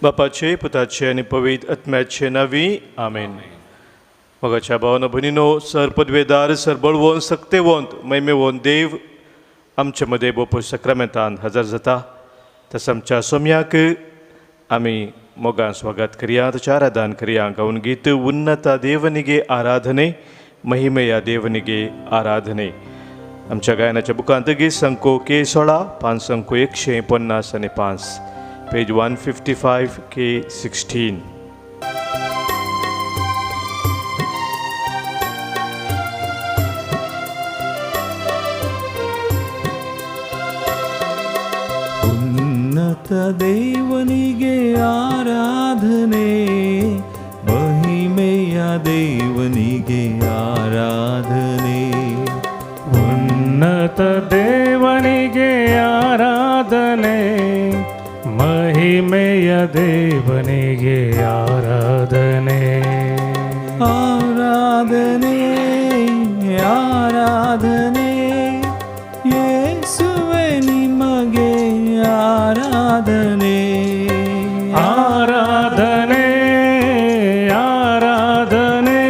बापाचे, पुताचे आनी पवित्र आत्म्याचे नांवी आमेन. मोगाच्या भावानो भयणीनो, सर पदवेदार, सर बळवंत, सक्तेवंत, महिमेवंत देव आमचे मदें बोपो सक्रामेंतान हजर जाता. तसो आमच्या सोम्याक आमी मोगान स्वागत करया, ताचें आराधन करया. गावन गीत उन्नता देवनिगे आराधने, महिमेया देवनिगे आराधने. आमच्या गायनाच्या बुकांत गीत संको के 16, पांच संको 155, पेज 155 के 16. ಉನ್ನತ ದೇವನಿಗೆ ಆರಾಧನೆ, ಮಹಿಮೆಯ ದೇವನಿಗೆ ಆರಾಧನೆ. ಉನ್ನತ ದೇವನಿಗೆ ಆರಾಧನೆ, ಮಹಿಮೆಯ ದೇವನಿಗೆ ಆರಾಧನೆ. ಆರಾಧನೆ, ಆರಾಧನೆ, ಯೇಸುವೆ ನಿಮಗೆ ಆರಾಧನೆ. ಆರಾಧನೆ, ಆರಾಧನೆ,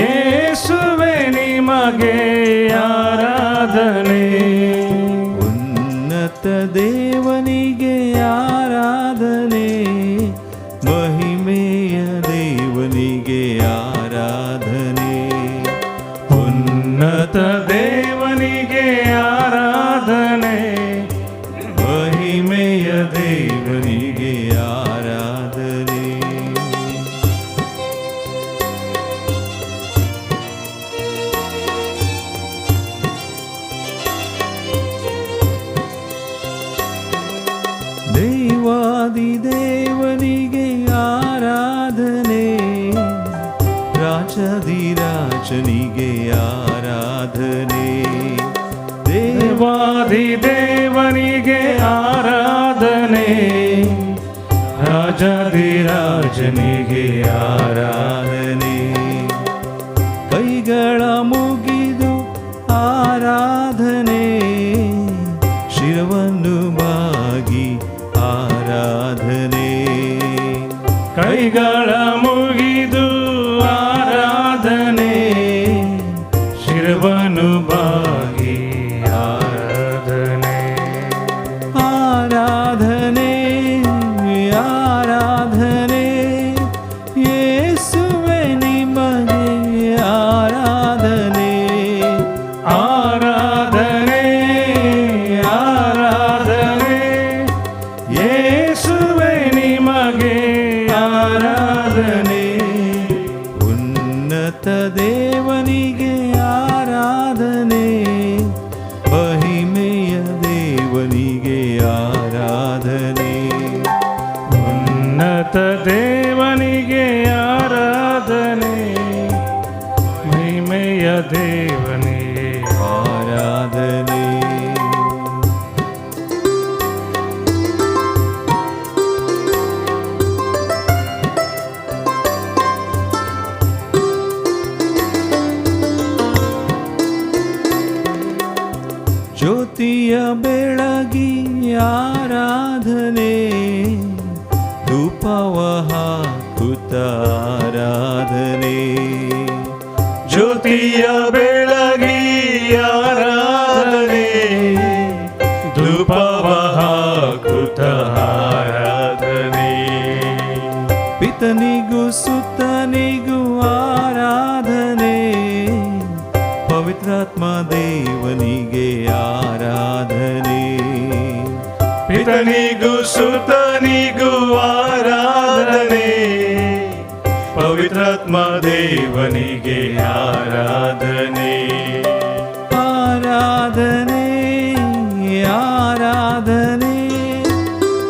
ಯೇಸುವೆ ನಿಮಗೆ ಆರಾಧನೆ. ಉನ್ನತ ದೇವನಿಗೆ ಆರಾಧನೆ, ಮಹಿಮೆಯ ದೇವನಿಗೆ ಆರಾಧನೆ. ಉನ್ನತ ದೇವನಿಗೆ ಆರಾಧನೆ, ಮಹಿಮೆಯ ದೇವನಿಗೆ ಆರಾಧನೆ. ದೇವಾದಿ ದೇವನಿಗೆ ಆರಾಧನೆ, ರಾಜಾಧಿರಾಜನಿಗೆ ಆರಾಧನೆ. ದೇವಾದಿ ದೇವನಿಗೆ ಆರಾಧನೆ, ರಾಜಾಧಿರಾಜನಿಗೆ ಆರಾಧನೆ. ಕೈಗಳ ಮುಗಿದು ಆರಾಧನೆ, ಶಿರವನ್ನು ಬಾಗಿ ಆರಾಧನೆ. ಕೈಗಳ ಮುಗಿದು ಆರಾಧನೆ, ಶಿರವನ್ನು ಬಾಗಿ ಆರಾಧನೆ. ಆರಾಧನೆ, ಆರಾಧನೆ, ಯೇಸುವೆ ನಿಮಗೆ ಆರಾಧನೆ. ಆರಾಧನೆ, ಆರಾಧನೆ, ಯೇಸುವೆ ನಿಮಗೆ ಆರಾಧನೆ. ಉನ್ನತ ದೇವನಿಗೆ ಆರಾಧನೆ, ಮಹಿಮೆಯ ದೇವನಿಗೆ ಆರಾಧನೆ. ಉನ್ನತ ದೇವನಿಗೆ ಆರಾಧನೆ, ಮಹಿಮೆಯ ದೇವನಿಗೆ ಆರಾಧನೆ. ಜ್ಯೋತಿಯ ಬೆಳಗಿ ಆರಾಧನೆ, ಧೂಪವ ಹಾಕುತ್ತ ಆರಾಧನೆ. ಜ್ಯೋತಿಯ ಬೆಳಗಿ ಆರಾಧನೆ, ಧೂಪವ ಹಾಕುತ್ತ ಆರಾಧನೆ. ಪಿತನಿಗೂ ಸುತನಿಗೂ ಆರಾಧನೆ, ಪವಿತ್ರಾತ್ಮ ದೇವನಿಗೆ ಆರಾಧನೆ. ಪಿತನಿಗೂ ಸುತನಿಗೂ ಆರಾಧನೆ, ಪವಿತ್ರಾತ್ಮ ದೇವನಿಗೆ ಆರಾಧನೆ. ಆರಾಧನೆ, ಆರಾಧನೆ,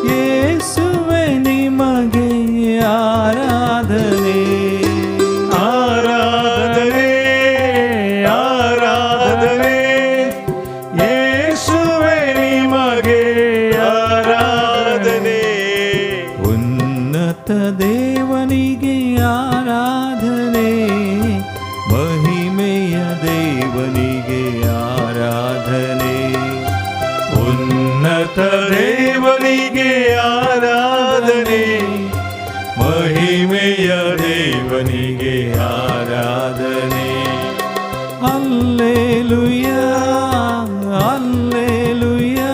ಯೇಸುವೆ ನಿಮಗೆ ಆರಾಧನೆ. ಆರಾಧನೆ, ಆರಾಧನೆ, ಯೇಸುವೆ ನಿಮಗೆ ಆರಾಧನೆ. ಉನ್ನತ ದೇವನಿಗೆ ಆರಾಧನೆ, ಮಹಿಮೆಯ ದೇವನಿಗೆ ಆರಾಧನೆ. ಉನ್ನತ ದೇವನಿಗೆ ಆರಾಧನೆ, ಮಹಿಮೆಯ ದೇವನಿಗೆ ಆರಾಧನೆ. ಅಲ್ಲೇಲುಯಾ, ಅಲ್ಲೇಲುಯಾ,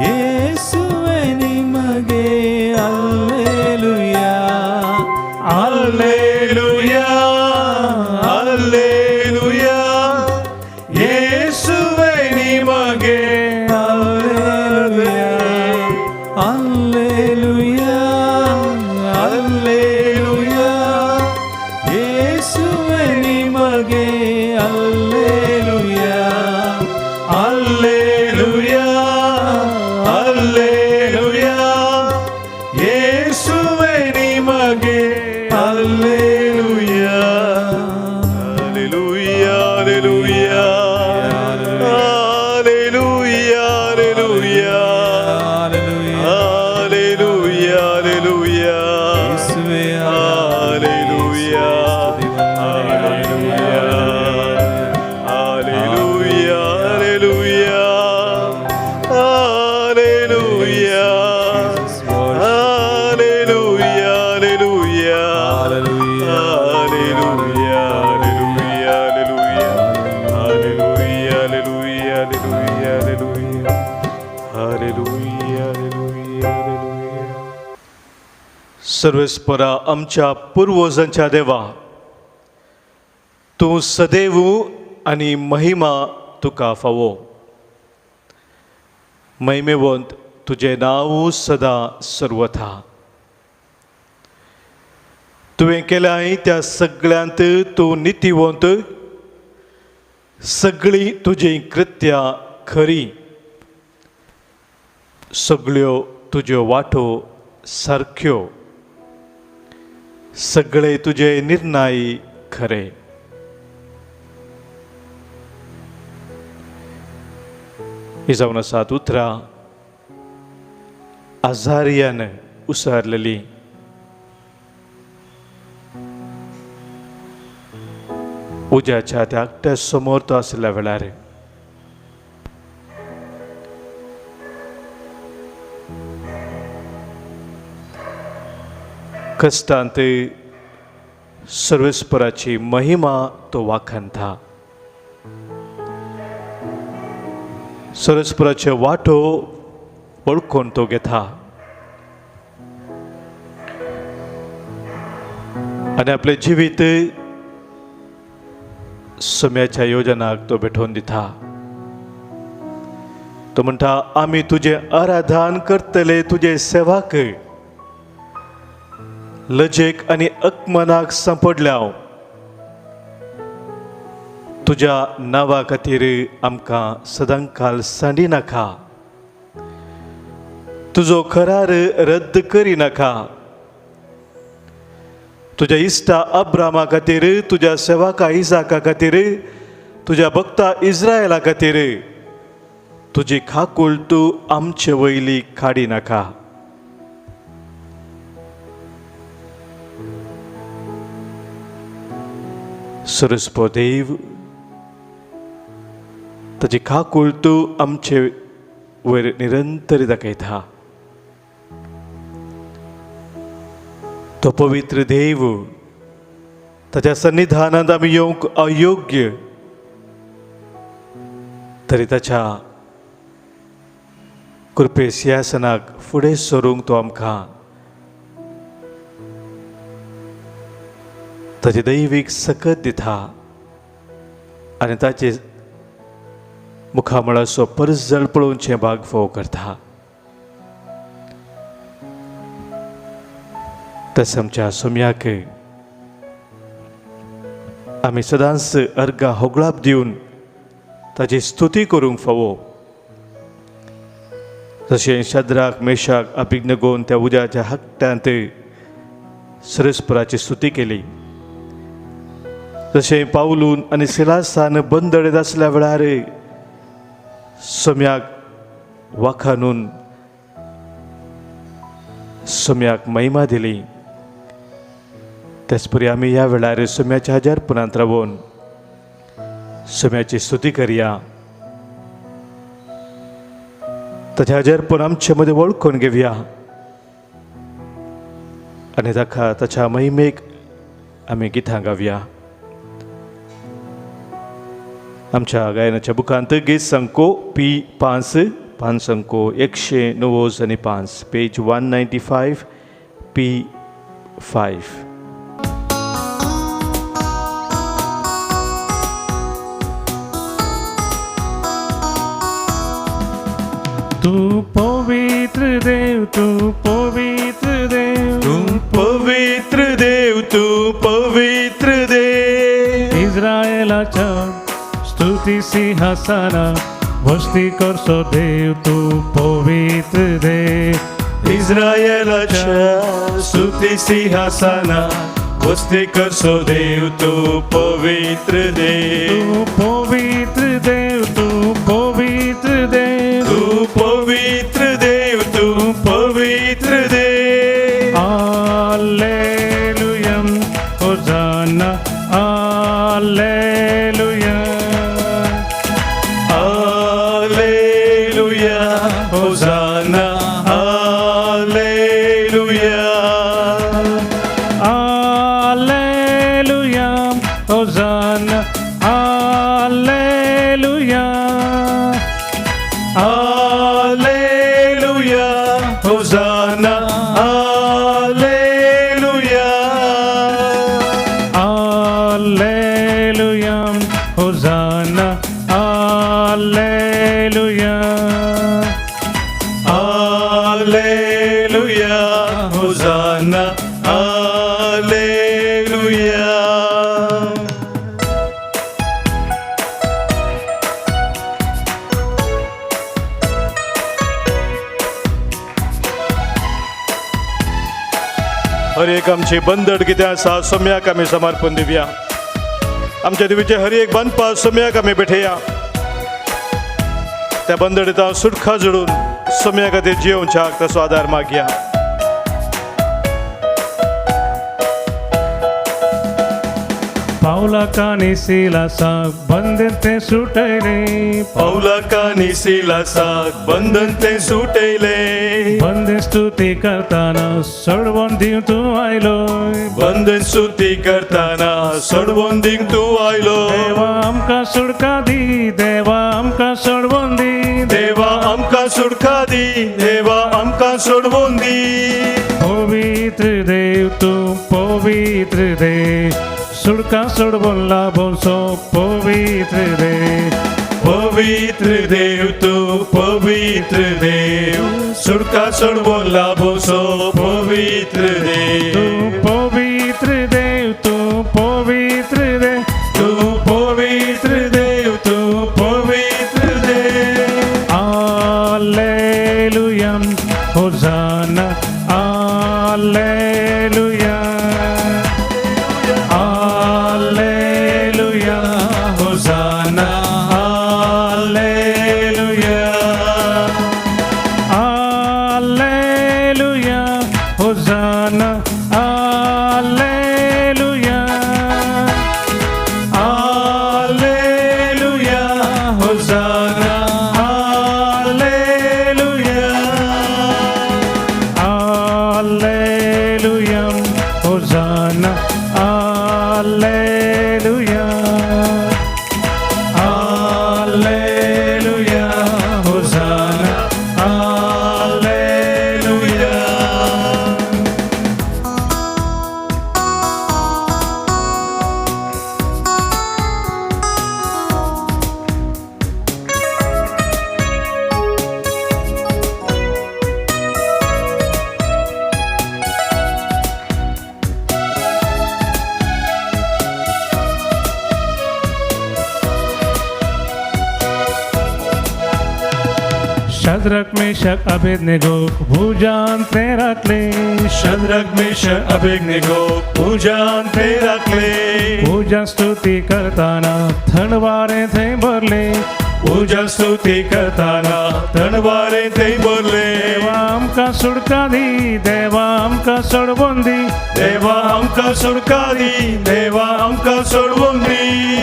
ಯೇಸುವೆ ನಿಮಗೆ ಅಲ್ಲೇಲುಯಾ. ಅಲ್ಲೇಲುಯಾ, ಅಲ್ಲೇಲುಯಾ, ಯೇಸುವೆ ನಿಮಗೆ ಅಲ್ಲೇಲುಯಾ, ಅಲ್ಲೇಲುಯಾ, ಅಲ್ಲೇಲುಯಾ, ಯೇಸುವೆ ನಿಮಗೆ ಅಲ್ಲೇಲುಯಾ. ಅಲ್ಲೇಲುಯಾ, ಅಲ್ಲೇಲುಯಾ, ಯೇಸುವೆ ನಿಮಗೆ ಅಲ್ಲೇಲುಯಾ. Alleluia, alleluia, alleluia, alleluia, alleluia, alleluia, ಯೇಸುವೆ alleluia, alleluia, alleluia, alleluia, alleluia, alleluia, alleluia, alleluia, alleluia, alleluia, alleluia, alleluia, alleluia, alleluia, alleluia. सर्वेस्परा आमच्या पुर्वजांच्या देवा, तूं सदैव आनी महिमा तुका फावो. महिमेवंत तुजें नांव सदां सर्वथा. तुवें केल्याय त्या सगळ्यांत तूं नितीवंत, सगळीं तुजीं कृत्यां खरी, सगळ्यो तुज्यो वाटो सारक्यो, सगळे तुजे निर्णय खरे. ही जावन आसात उतरां आझारियान उसारलेली. उज्याच्या त्या आकट्या समोर तो आसल्या वेळार कश्टांत सर्वेस्पराची महिमा तो वाखाणता, सर्वेस्पराचे वांटो वळखून तो घेता आनी आपलें जिवीत सम्याच्या योजनाक तो भेटोवन दिता. तो म्हणटा, आमी तुजें आराधन करतले, तुजे सेवाक लजेक आनी अपमानाक सांपडल्या. तुज्या नांवा खातीर आमकां सदांकाल सांडी नाका, तुजो करार रद्द करिनाका. तुज्या इश्टा अब्रामा खातीर, तुज्या सेवका इजाका खातीर, तुज्या भक्ता इस्रायला खातीर तुजी खाकूल तूं आमचे वयली काडिनाका. सरस्पो देव, ताजी खाकूल तूं आमचे वयर निरंतर दाखयता. तो पवित्र देव, ताच्या सन्निधानांत आमी येवंक अयोग्य, तरी ताच्या कृपे सिंहासनाक फुडें सरूंक तो आमकां ताची दैवीक सकत दिता आनी ताचे मुखामळाचो परजळ पळोवचें भाग फोव करता. तशें आमच्या सोम्याक आमी सदांच अर्घां होगळाप दिवन ताची स्तुती करूंक फावो. जशें शद्राक मेशाक अभिज्ञगोन त्या उज्याच्या हकट्यांत सरस्पराची स्तुती केली, जशें पावलून आनी सिलासान बंदडीत आसल्या वेळार सोम्याक वाखानून सोम्याक महिमा दिली, त्याचपरी आमी ह्या वेळार सोम्याच्या हजारपणांत रावून सोम्याची स्तुती करया. ताचें हजारपण आमचे मदें वळखून घेवया. आनी ताका ताच्या महिमेक आमी गितां गावया. आमच्या गायनाच्या बुकांत गीत संको पी 5 5 संको 195, पेज 195 पी 5. तू पवित्र देव, तू पवित्र देव, तू पवित्र देव, तू पवित्र देव. इस्रायलाच्या स्तुती सिंहासना वस्ती करसो देव, तू पवित्र देव. इस्रायलाच्या स्तुती सिंहासना वस्ती करसो देव, तू पवित्र देव. तू पवित्र देव, तू पवित्र देव, तू पवित्र देव, तू पवित्र देव. हालेलुया, होजाना, हालेलुया. हालेलुया, होजाना, हालेलुया. हालेलुया, होजाना, हालेलुया. हालेलुया, होजाना, हालेलुया. हालेलुया, होजाना, हालेलुया. हालेलुया, होजाना, हालेलुया. हर एक आमची बंदड कितें आसा सोम्याक आमी समर्पण दिवया. आमच्या देवीचे हर एक बांदपा सोम्याक आमी भेटया. त्या बंदडीत सुटखा जोडून सोम्या खातीर जियोवच्याक ताचो आदार मागया. पावलाक आनी सिलासाक बंधन तें सुटयलें, पावलाक आनी सिलासाक बंधन तें सुटयलें. बंधन स्तुती करतना सोडवून दिवं तूं आयलो, बंधन स्तुती करतना सोडवून दिवंक तूं आयलो. देवा आमकां सुटका दी, देवा आमकां सोडवून दी, देवा आमकां सुटका दी, देवा आमकां सोडवून दी. पवित्र देव, तूं पवित्र देव, सुटका सोडवून लाभोसो पवित्र देव. पवित्र देव, तूं पवित्र देव, सुटका सोडवून लाभोसो पवित्र देव. तूं पवित्र देव, तूं पवित्र देव, तूं पवित्र देव, तूं पवित्र देव. हालेलुया, होजाना, हालेलुया. हालेलुया, होजाना, हालेलुया. हालेलुया, होजाना, हालेलुया. हालेलुया, होजाना, हालेलुया. हालेलुया, होजाना, हालेलुया. हालेलुया, होजाना, हालेलुया. शद्रक मेशक अबेदनेगो भुजान ते राखले, शद्रक मेशक अबेदनेगो पूजान ते राखले, पूजा स्तुती करताना थंडवारे थंय भरले, पूजा स्तुती करताना थंडवारे थंय भरले. देवा आमकां सुटका दी, देवा आमकां सोडवून दी, देवा आमकां सुटका दी, देवा आमकां सोडवून दी.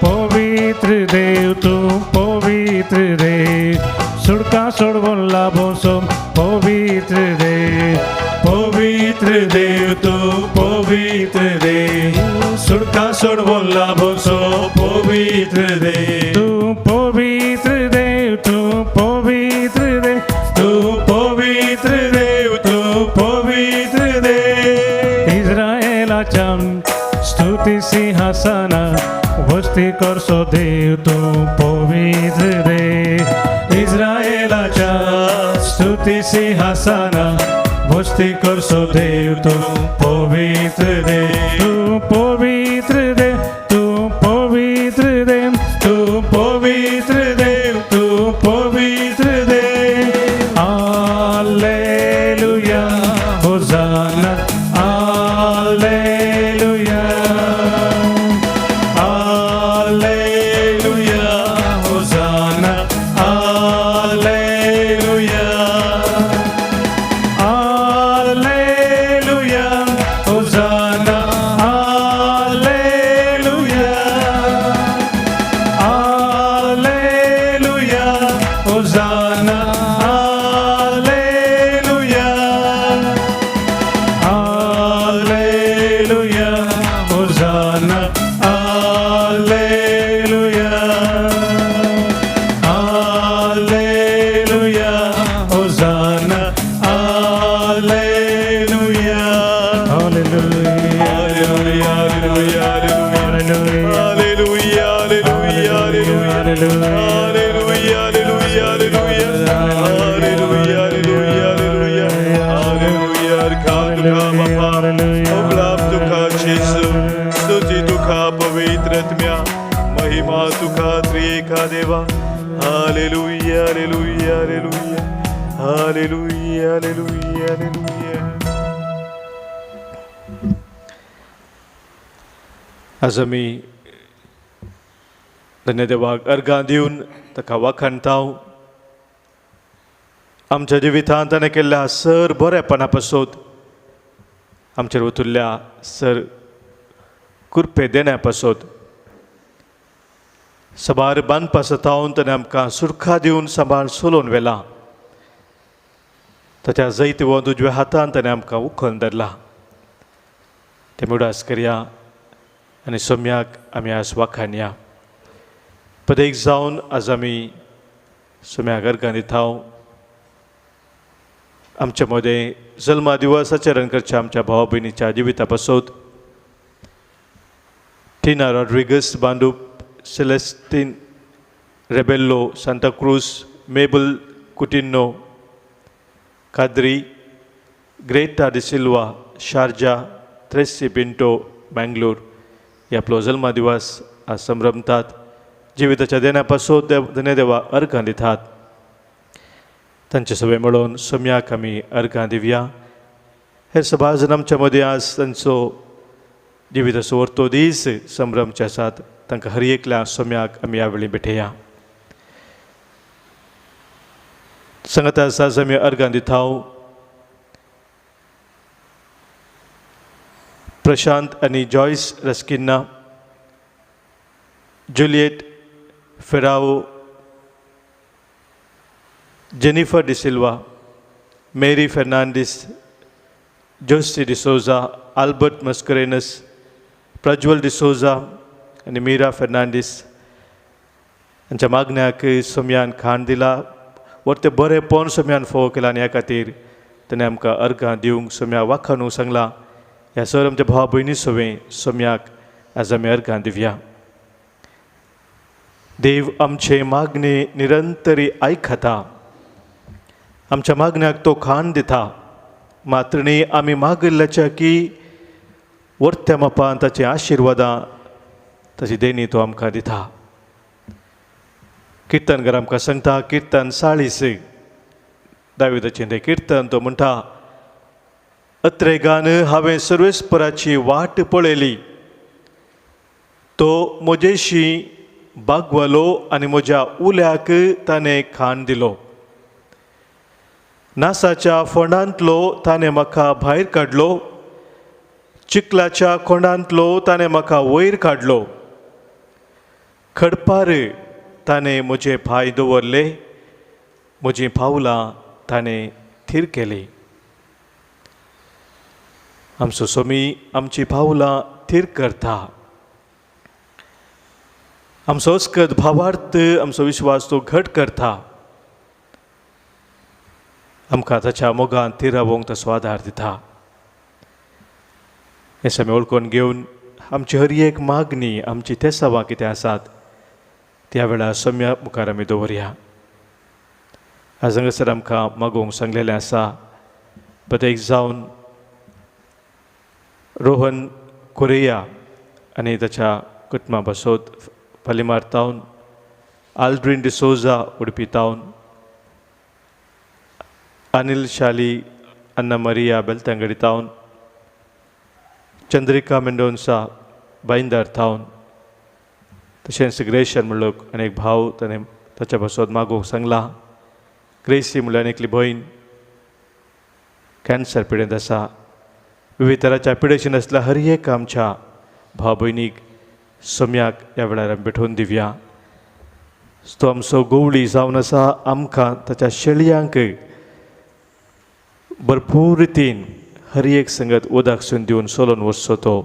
पवित्र देव, तूं पवित्र देव, सुटका सोडवून लाभोसो पवित्र देव. पवित्र पवित्र देव तूं पवित्र देव सुटका सोडवून लाभोसो पवित्र देव तूं पवित्र देव तूं पवित्र देव तूं पवित्र देव तूं पवित्र देव इस्रायलाच्या स्तुती सिंहासना वस्ती करसो देव तूं पवित्र देव इस्रायलाच्या स्तुती सिंहासना वस्ती करसो देव तूं पवित्र देव तूं पवित्र देव तूं पवित्र देव तूं पवित्र देव तूं पवित्र देव Alleluia, Hosanna, Alleluia. Alleluia Hosanna Alleluia Alleluia Hosanna Alleluia Alleluia Hosanna Alleluia Alleluia Hosanna Alleluia Alleluia Hosanna Alleluia Hallelujah, Alleluia Alleluia Hallelujah, Alleluia Alleluia Alleluia Hallelujah. Alleluia Alleluia Alleluia Alleluia Alleluia Alleluia तुका बापा अबलाप तुका जेजू स्तुती तुका पवित्रत्म्या महिमा तुका त्रिएका देवा hallelujah hallelujah hallelujah hallelujah hallelujah hallelujah. आज आमी धन्य देवाक अर्गां दिवन ताका वाखाणता. आमच्या जिवितांत ताणें केल्ल्या सर बरेपणा पासत आमचेर वतुल्ल्या सर कृपे देण्या पासत सबार बांदपा सतावन ताणें आमकां सुरखा दिवन सांबाळ चलोवन व्हेला. ताच्या जैतवंत उजव्या हातान ताणें आमकां उखल धरला. तें उडास करया आनी सोम्याक आमी आज वाखाणया. पदेक जावन आज आमी सोम्याक अर्गां दिता. आमच्या मदें जल्मा दिवस आचरण करच्या आमच्या भावा भयणीच्या जिविता पासत Tina Rodrigues Bhandup, Celestine Rebello Santacruz, Mabel Coutinho Kadri, Greta D'Silva Sharjah, Tracy Pinto Mangalore हे आपलो जल्मा दिवस आज संभ्रमतात. जिविताच्या देण्या पासत धन्य देवा अर्गां दितात. तांचे सगळे मेळोवन सोम्याक आमी अर्गां दिवया. हे सभाजन आमच्या मदीं आज तांचो जिविताचो वर्तो दीस संभ्रमचे आसात. तांकां हर एकल्या सोम्याक आमी ह्या वेळी भेटया. सांगता आज आमी अर्गां दिता. प्रशांत आनी Joyce Rasquinha, Juliet Ferrao, Jennifer D'Silva, Mary Fernandes, Josie D'Souza, Albert Mascarenhas, Prajwal D'Souza आनी मीरा फर्नांडीस हांच्या मागण्याक सोम्यान खाण दिला. वरतें बरेंपण सोम्यान फोव केला आनी ह्या खातीर ताणें आमकां अर्गां दिवंक सोम्या वाखाणूंक सांगलां. ह्या सर आमच्या भावा भयणी सवें सोम्याक आज आमी अर्गां दिवया. देव आमचे मागणे निरंतरी आयकता. आमच्या मागण्याक तो खाण दिता. मात्र न्ही आमी मागिल्ल्याच्या की वर्त्या मापान ताचे आशिर्वादां ताची देणी तो आमकां दिता. किर्तनकार आमकां सांगता किर्तन 40 दाविदाचें तें किर्तन. तो म्हणटा, अत्रेगान हांवें सर्वेस्पराची वाट पळयली, तो म्हजेशी बागवलो आनी म्हज्या उल्याक ताणें खाण दिलो. नासाच्या फोंडांतलो ताणें म्हाका भायर काडलो, चिखलाच्या कोंडांतलो ताणें म्हाका वयर काडलो. खडपार ताणें म्हजे पांय दवरले, म्हजीं पावलां ताणें थीर केलीं. आमचो सोमी आमची पावलां थीर करता, आमचो अस्कत भावार्थ, आमचो विश्वास तो घट करता, आमकां ताच्या मोगान थीर रावोंक ताचो आदार दिता। हें सगळें वळखून घेवन आमची हर एक मागणी, आमची तेसावां कितें आसात त्या वेळार सम्या मुखार आमी दवरया। आज हांगासर आमकां मागोवंक सांगलेलें आसा, प्रत्येक जावन रोहन कोरेया आनी ताच्या कुटुंबा पासत पालिमार तावन, आल्ड्रीन डिसोजा उडपी तावन, अनिल शाली अन्ना मरिया बेलतंगडी तावन, चंद्रिका मेंडोन्सा बाईंदर तावन, तशेंच ग्रेशन म्हणलो आनी एक भाव ताणें ताच्या पासत मागोवंक सांगलां। ग्रेसी म्हणल्यार आनी एकली भयण कॅन्सर पिडेंत आसा। विविध तराच्या पिडेशी आसल्या हर एक आमच्या भाव भयणीक सम्याक ह्या वेळार आमी भेटोवन दिवया। तो आमचो गोवळी जावन आसा, आमकां ताच्या शेळयांक भरपूर रितीन हर एक संगत उदक सून दिवन सोलोन वचचो तो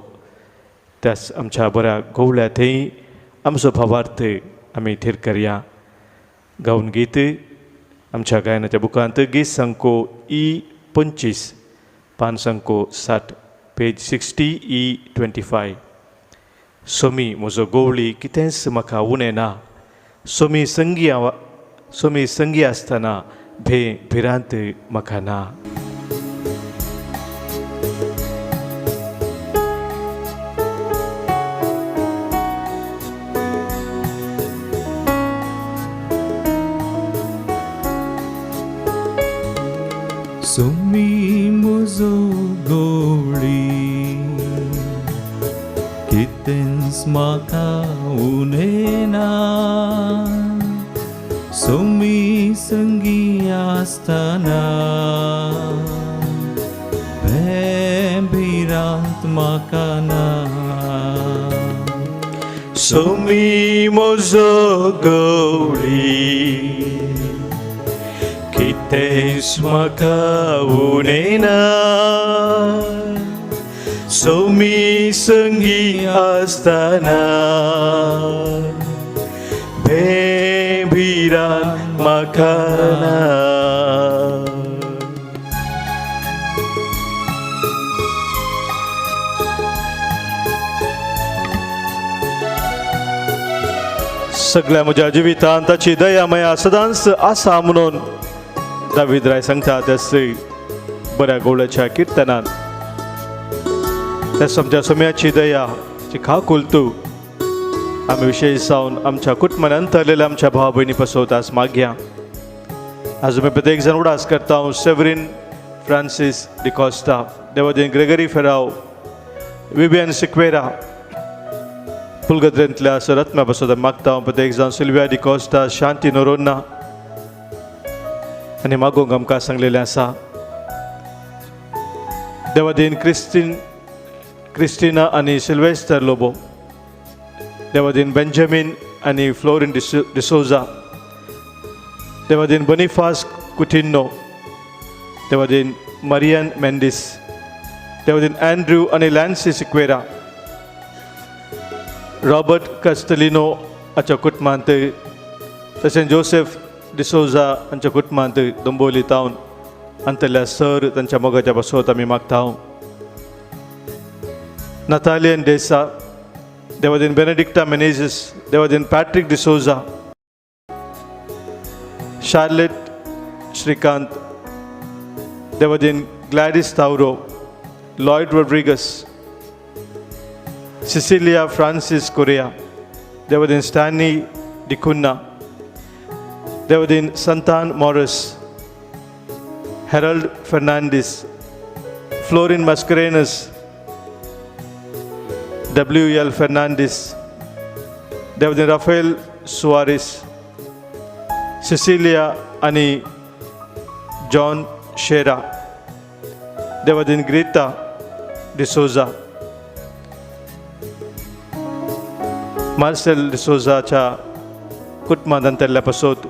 त्याच आमच्या बऱ्या गोवळ्या थंय आमचो भावार्थ आमी थीर करया। गावन गीत आमच्या गायनाच्या बुकांत गीत संको ई 25 पान संको 60 पेज 60 ई 25। सोमी म्हजो गोवळी कितेंच म्हाका उणें ना, सोमी संगी सोमी संगी आसतना भे भिरांत म्हाका ना। सोमी म्हजो गोवळी कितेंच म्हाका उणें ना, सोमी संगी आसतना भंय भिरांत म्हाका ना। सोमी म्हजो गोवळी कितेंच म्हाका उणें ना, सोमी संगी आसतना भंय भिरांत म्हाका ना। सगळ्या म्हज्या जिवितांत ताची दया माया सदांच आसा म्हणून दावीद राय सांगता त्याच बऱ्या गोवळ्याच्या किर्तनान। त्याच आमच्या सोम्याची दया जी खाकुल तूं आमी विशेश जावन आमच्या कुटुंबान अंतरलेल्या आमच्या भाव भयणी पासत आज मागया। आज आमी प्रत्येक जाण उडास करता सेवरीन फ्रांसीस डिकॉस्ता, देवादीन ग्रेगरी फेराव, विबियन सिक्वेरा, फुलगद्रेंतल्या सरत्म्या पासत आमी मागता। प्रत्येक जाण सिल्विया डिकॉस्ता, शांती नोरोन्ना आनी मागोवंक आमकां सांगलेलें आसा। देवादीन क्रिस्टिना आनी सिल्वेस्टर लोबो, देवादीन बेंजामीन आनी फ्लोरीन डिसोजा, देवादीन बनिफास कुटिन्नो, देवादीन मरियन मेंडीस, देवादीन अँड्रू आनी लॅन्सी सिक्वेरा, रॉबर्ट कस्टलिनो हाच्या कुटुंबांत, तशेंच जोसेफ डिसोजा हांच्या कुटुंबांत दोंबोली तावन अंतरल्या सर तांच्या मोगाच्या पासत आमी मागता। नतालियन डेसा, देवादीन बेनेडिक्टा मेनेजीस, देवादीन पॅट्रीक डिसोजा, शार्लेट श्रीकांत, देवादीन ग्लॅडीस तावरो, लॉयड रोड्रिगस, सिसिलिया फ्रांसीस कोरिया, देवादीन स्टॅनी डिकुन्ना, देवादीन संतान मॉरिस, हेरल्ड फर्नांडीस, फ्लोरीन मस्करेनस, डब्ल्यू एल फर्नांडीस, देवादीन राफेल सुआरीस, सिसिलिया आनी जॉन शेरा, देवादीन ग्रेता डिसोजा, मार्सेल डिसोजाच्या कुटुंबांत अंतरल्या पासत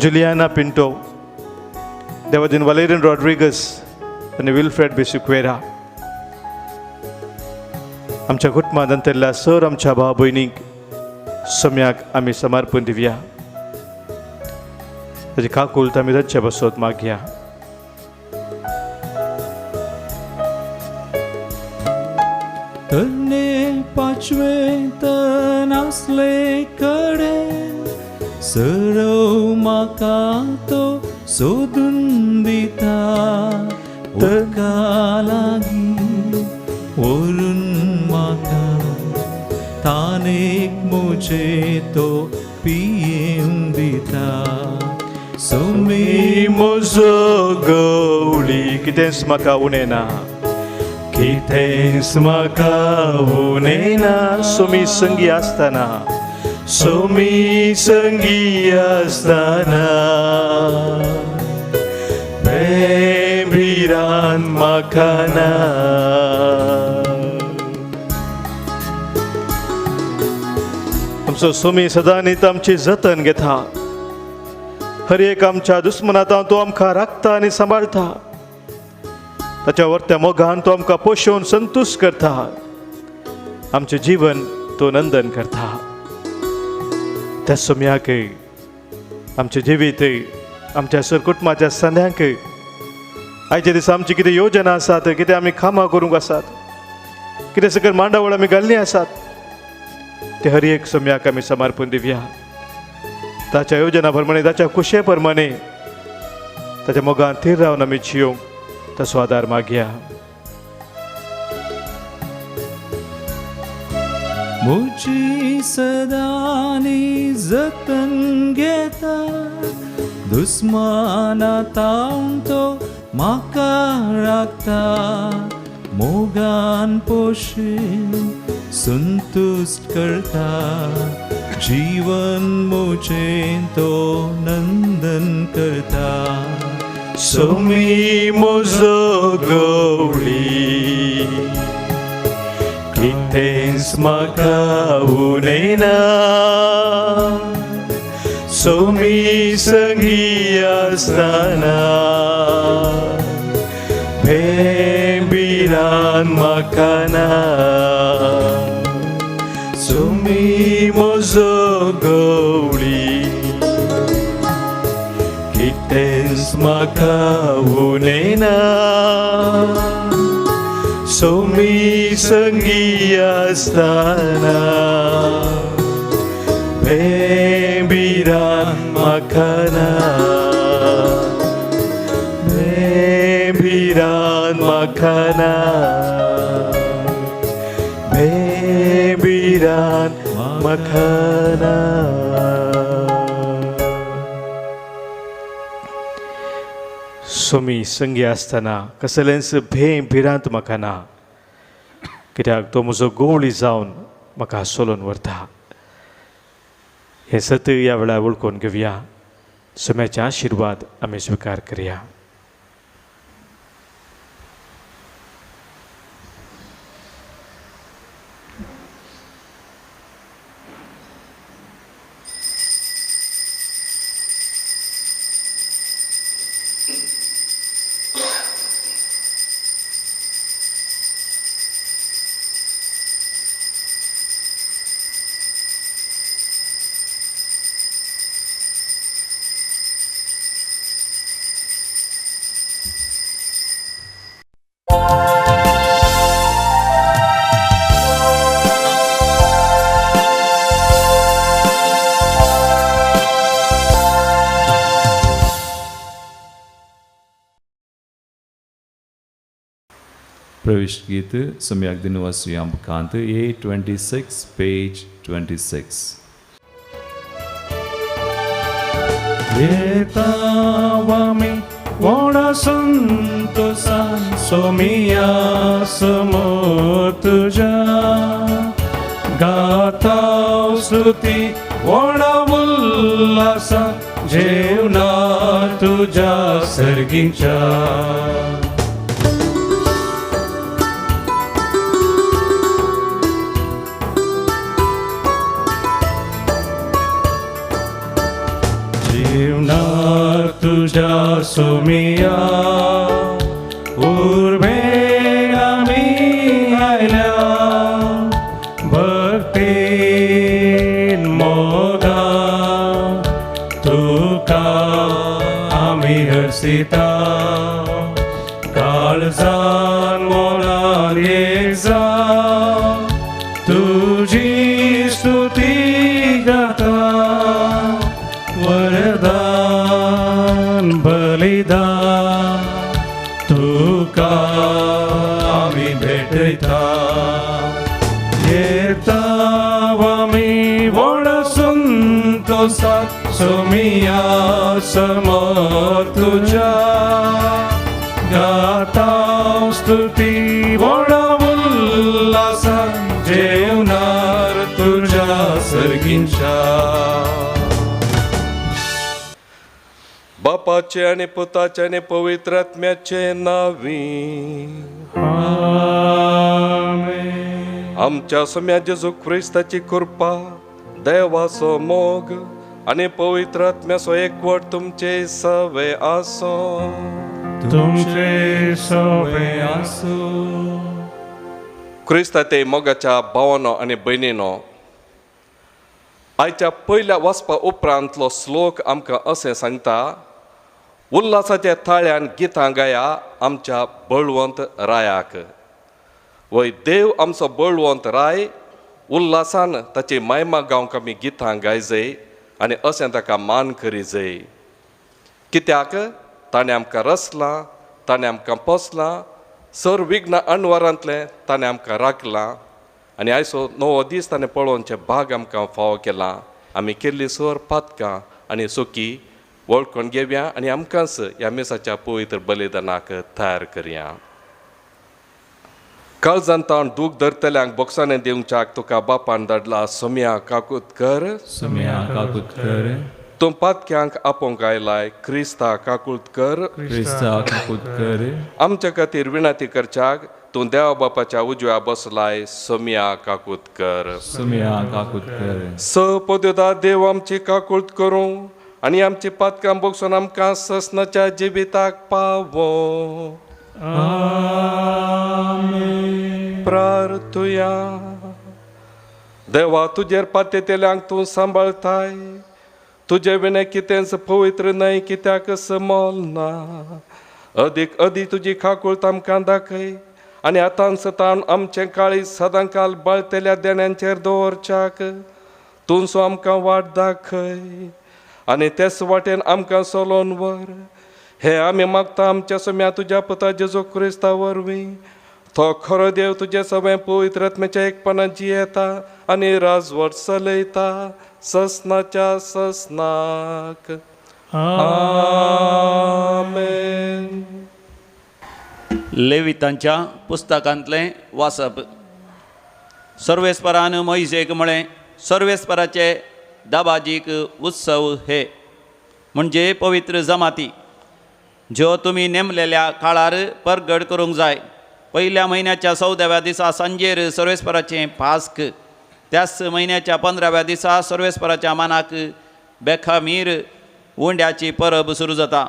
जुलियाना पिंटो, देवादीन वालेरियन रॉड्रिगस, आनी विल्फ्रेड बी सिक्वेरा. आमच्या कुटुंबांत अंतरल्या सर आमच्या भाव भयणीक सम्याक आमी समर्पण दिवया. ताची काकूलत आमी ताचे बसत मागया. तरणे पाचवे तन आसले कडेन सरव म्हाका तो सोदून दिता, उदका लागीं व्हरून म्हाका तानेक म्हजे तो पियेवंक दिता. सोमी म्हजो गवळी कितेंच म्हाका उणें ना, कितेंच म्हाका उणें ना. सोमी संगी आसतना, सोमी संगी आसतना भिरांत म्हाका ना. आमचो सोमी सदांनीत आमची जतन घेता. हर एक आमच्या दुस्मनांत तो आमकां राखता आनी सांबाळटा. ताच्या वर्त्या मोगान तो आमकां पोशोवन संतुश्ट करता. आमचें जीवन तो नंदन करता. त्या सोम्याक आमचें जिवीत, आमच्या सरकुटुंबाच्या संद्यांक आयच्या दिसा आमची कितें योजना आसात, कितें आमी कामां करूंक आसात, कितें सकयल मांडावळ आमी घाल्लीं आसात, ते हर एक सोम्याक आमी समर्पण दिवया. ताच्या योजना प्रमाणे, ताच्या खुशे प्रमाणे, ताच्या मोगान थीर रावन आमी जियोंक ताचो आदार मागया. म्हजी सदांनी जतन घेता, दुस्माना तावन तो म्हाका राखता, मोगान पोशीन संतुश्ट करता, जीवन म्हजें तो नंदन करता. सोमी म्हजो गवळी कितेंच म्हाका उणें ना, सोमी संगी आसतना भिरांत म्हाका ना. सोमी म्हजो गवळी कितेंच म्हाका उणें ना, सोमी संगी आसतना भिरांत म्हाका ना, भिरांत म्हाका ना, भिरांत म्हाका ना. सोमी संगी आसतना कसलेंच भें भिरांत म्हाका ना, कित्याक तो म्हजो गवळी जावन म्हाका सोलोवन व्हरता. हें सत ह्या वेळार वळखून घेवया. सोम्याचे आशिर्वाद आमी स्विकार करया. प्रवेश गीत सम्यक दिनवासियां कांत 826 पेज 26. येतावामी व्हडा संतोसान सोमिया समोर तुज्या, गाताव स्तुती व्हडा उल्हासान जेवणा तुज्या सर्गीच्या. तुझ्या सोमिया फेस्तिता काळजान मनान एक जावन तुजी स्तुती गाता वरदान बलिदान तुका आमी भेटयता येता आमी व्हड संतोषान सोमिया समोर तुज्या गाता स्तुती व्हड उल्हासान जेवणार तुज्या सर्गींच्या. बापाचे आनी पुताचे आनी पवित्र आत्म्याचे नावी. आमेन. आमच्या सोम्या जेजू क्रिस्ताची कृपा, देवाचो मोग आनी पवित्र आत्म्याचो एकवट तुमचे सवे आसो. तुमचे सवे आसूं. क्रिस्ता ते मोगाच्या भावानो आनी भयणीनो, आयच्या पयल्या वाचपा उपरांतलो श्लोक आमकां अशें सांगता, उल्हासाच्या थाळ्यान गितां गाया आमच्या बळवंत रायाक. वय देव आमचो बळवंत राय, उल्हासान ताची मायमा गावंक आमी गितां गायजय आनी अशें ताका मान करीजय. कित्याक ताणें आमकां रचलां, ताणें आमकां पोसलां, सर विघ्न अणवारांतलें ताणें आमकां राखलां आनी आयचो नवो दीस ताणें पळोवचें भाग आमकां फावो केलां. आमी केल्ली सर पातकां आनी सुकी वळखून घेवया आनी आमकांच ह्या मिसाच्या पवित्र बलिदानाक तयार करया. काळजान ताण दूख धरतल्यांक बोक्साने दिवच्याक तुका बापान धाडला सोम्या काकूत कर. सोम्या काकूत कर. तूं पातक्यांक आपोवंक आयलाय क्रिस्ता काकूत कर. क्रिस्ता काकूत कर. आमच्या खातीर विनंती करच्याक तूं देवा बापाच्या उजव्या बसलाय सोम्या काकूत कर. सोम्या काकूत कर. स पदुदा देव आमची काकूत करूं आनी आमची पातकां बोगसून आमकां ससनाच्या जिविताक पावो. आमेन. प्रार्थुया. देवा तुजेर पात्येतल्यांक तूं सांबाळताय, तुजे विणे कितेंच पवित्र न्हय कित्याक समोल ना. अदीक अदीक तुजी काकूळत आमकां दाखय आनी आतांच ताण आमचें काळीज सदांकाल बळतेल्या देण्यांचेर दवरच्याक तूंसो आमकां वाट दाखय आनी तेच वाटेन आमकां चलोवन व्हर. हे आमी मागता आमच्या सोम्या तुज्या पुता जेजू क्रिस्ता वरवीं. तो खरो देव तुजे सगळें पवित्र आत्म्याच्या एकपणान जियेता आनी राजवट चलयता ससनाच्या ससनाक. आमेन. लेवितांच्या पुस्तकांतलें वाचप. सर्वेस्परान मोयजेक म्हळें, सर्वेस्पराचे दाबाजीक उत्सव हे म्हणजे पवित्र जमाती ज्यो तुमी नेमलेल्या काळार परगट करूंक जाय. पयल्या म्हयन्याच्या 14व्या दिसा सांजेर सर्वेस्पराचें पास्क, त्याच म्हयन्याच्या 15व्या दिसा सर्वेस्पराच्या मानाक बेखामीर उंड्याची परब सुरू जाता.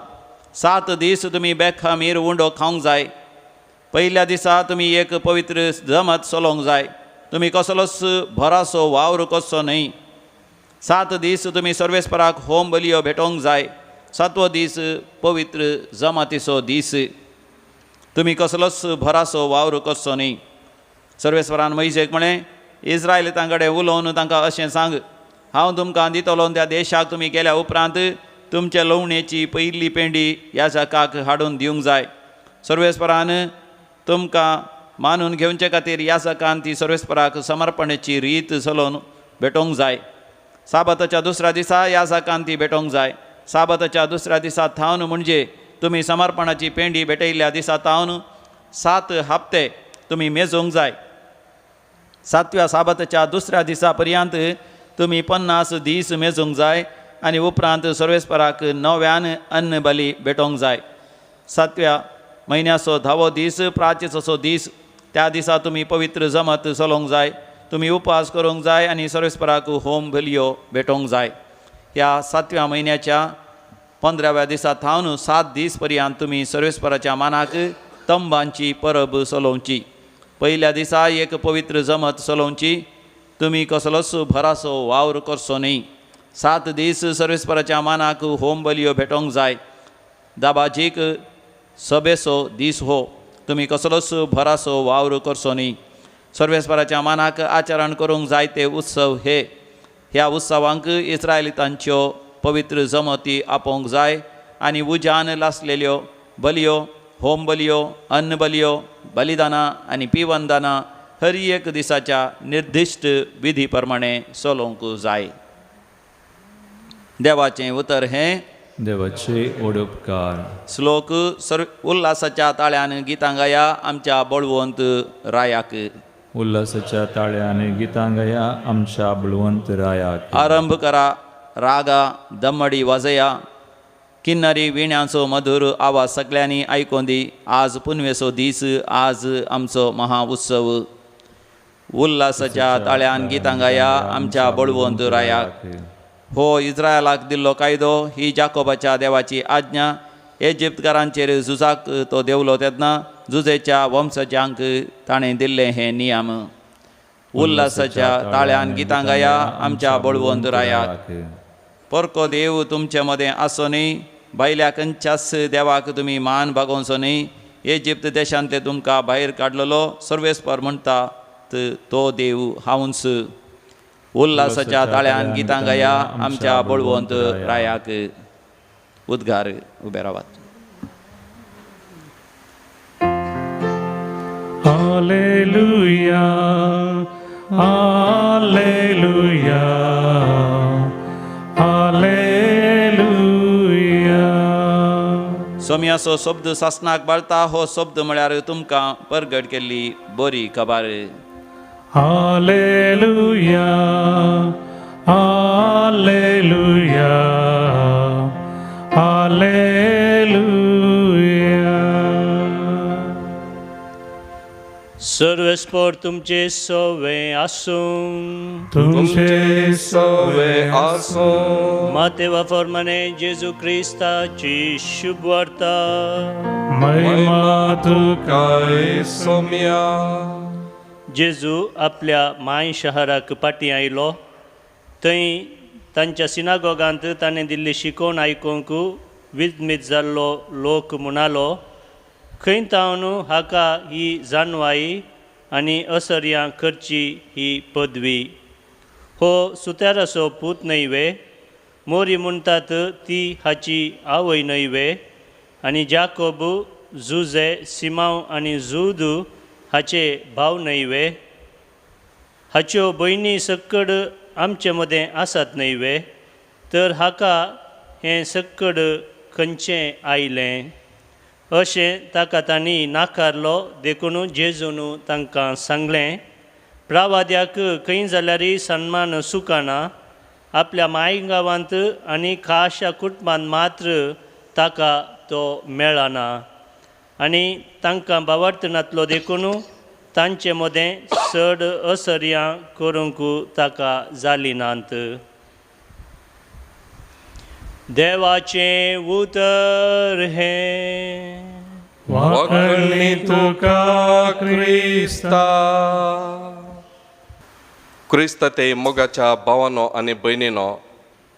7 दीस तुमी बेखामीर उंडो खावंक जाय. पयल्या दिसा तुमी एक पवित्र जमत चलोवंक जाय. तुमी कसलोच भरासो वावर करचो न्हय. 7 दीस तुमी सर्वेस्पराक होम बलियो भेटोवंक जाय. 7वो दीस पवित्र जमातीचो दीस. तुमी कसलोच भरासो वावर करचो न्हय. सर्वेस्परान मोयजेक म्हळें, इस्रायलितां कडेन उलोवन तांकां अशें सांग, हांव तुमकां दितलो त्या देशाक तुमी गेल्या उपरांत तुमचे लवणेची पयली पेंडी ह्या जाकाक हाडून दिवंक जाय. सर्वेस्परान तुमकां मानून घेवचे खातीर ह्या जाकान ती सर्वेस्पराक समर्पणेची रीत चलोवन भेटोवंक जाय. साबाताच्या दुसऱ्या दिसा ह्या जाकान ती भेटोवंक जाय. साबाताच्या दुसऱ्या दिसा थावन म्हणजे तुमी समर्पणाची पेंडी भेटयल्ल्या दिसा थावन 7 हप्ते तुमी मेजूंक जाय. 7व्या साबाताच्या दुसऱ्या दिसा पर्यंत तुमी 50 दीस मेजूंक जाय आनी उपरांत सर्वेस्पराक नव्यान अन्न बली भेटोवंक जाय. 7व्या म्हयन्याचो 10वो दीस प्राचीचो दीस, त्या दिसा तुमी पवित्र जमत चलोवंक जाय. तुमी उपास करूंक जाय आनी सर्वेस्पराक होम बलियो भेटोवंक जाय. ह्या 7व्या म्हयन्याच्या 15व्या दिसा थावन 7 दीस पर्यंत तुमी सर्वेस्पराच्या मानाक तंबांची परब चलोवची. पयल्या दिसा एक पवित्र जमत चलोवची. तुमी कसलोच भरासो वावर करचो न्हय. 7 दीस सर्वेस्पराच्या मानाक होम बलियो भेटोवंक जाय. दाबाजीक सभेचो दीस हो तुमी कसलोच भरासो वावर करचो न्ही। सर्वेस्पराच्या मानाक आचरण करूंक जायते उत्सव हे ह्या उत्सवांक इस्रायलितांच्यो पवित्र जमती आपोवंक जाय आनी उज्यान लासलेल्यो बलयो होम बलयो अन्न बलयो बलिदानां आनी पिवनदानां हर एक दिसाच्या निर्दिश्ट विधी प्रमाणे चलोवंक जाय। देवाचें उतर हें देवाचे ओडपकार। श्लोक सर्व उल्हासाच्या ताळ्यान गितां गाया आमच्या बळवंत रायाक। उल्हासाच्या ताळ्यान गितां गाया आमच्या बळवंत रायाक। आरंभ करा रागा दमडी वाजया किन्नरी विण्यांचो मधुर आवाज सगळ्यांनी आयकों दी। आज पुनवेचो दीस आज आमचो महा उत्सव। उल्हासाच्या ताळ्यान गितां गाया आमच्या बळवंत रायाक। हो इस्रायलाक दिल्लो कायदो ही जाकोबाच्या देवाची आज्ञा। इजिप्तकारांचेर झुजाक तो देवलो तेन्ना झुजेच्या वंशजांक ताणें दिल्ले हे नियम। उल्हासाच्या ताळ्यान गितां गाया आमच्या बळवंत रायाक। परको देव तुमचे मदें आसो न्ही भायल्या खंयच्याच देवाक तुमी मान बागोवचो न्ही। इजिप्त देशांतले तुमकां भायर काडलेलो सर्वेस्पर म्हणटा तो देव हांवूच। उल्हासाच्या ताळ्यान गितां गाया आमच्या बळवंत रायाक। उद्गार उबे रावात। Hallelujah hallelujah hallelujah. सोम्याचो शब्द सासनाक बाळता हो शब्द म्हळ्यार तुमकां परगट केल्ली बरी खबर। Hallelujah hallelujah hallelujah. सर्वेस्पर तुमचे सवे आसूं तुमचे सवे आसूं। मातेवा फॉर्माने जेजू क्रिस्ताची शुभवार्ता। महिमा तुका सोम्या। जेजू आपल्या माय शहराक पाटी आयलो थंय तांच्या सिनागोगांत ताणें दिल्ली शिकोवण आयकूंक विजमीत जाल्लो लोक म्हणालो खंय तावन हाका ही जानवाई आनी असर्यां करची ही पदवी। हो सुत्याराचो पूत न्हय वे? मोरी म्हणटात ती हाची आवय न्हय वे? आनी जाकोब जुजे सिमांव आनी जुद हाचे भाव न्हय वे? हाच्यो भयणी सक्कड आमचे मदें आसात न्हय वे? तर हाका हें सक्कड खंयचें आयलें? अशें ताका तांणी नाकारलो देखून जेजून तांकां सांगलें प्रावाद्याक खंय जाल्यारय सन्मान सुकाना आपल्या माय गांवांत आनी खाशा कुटुंबांत मात्र ताका तो मेळना आनी तांकां बावडत नातलो देखून तांचे मदें चड असर्यां करूंक ताका जाली नात। देवाचें उतर हें वाखणणी तुका क्रिस्ता। क्रिस्त ते मोगाच्या भावानो आनी भयणीनो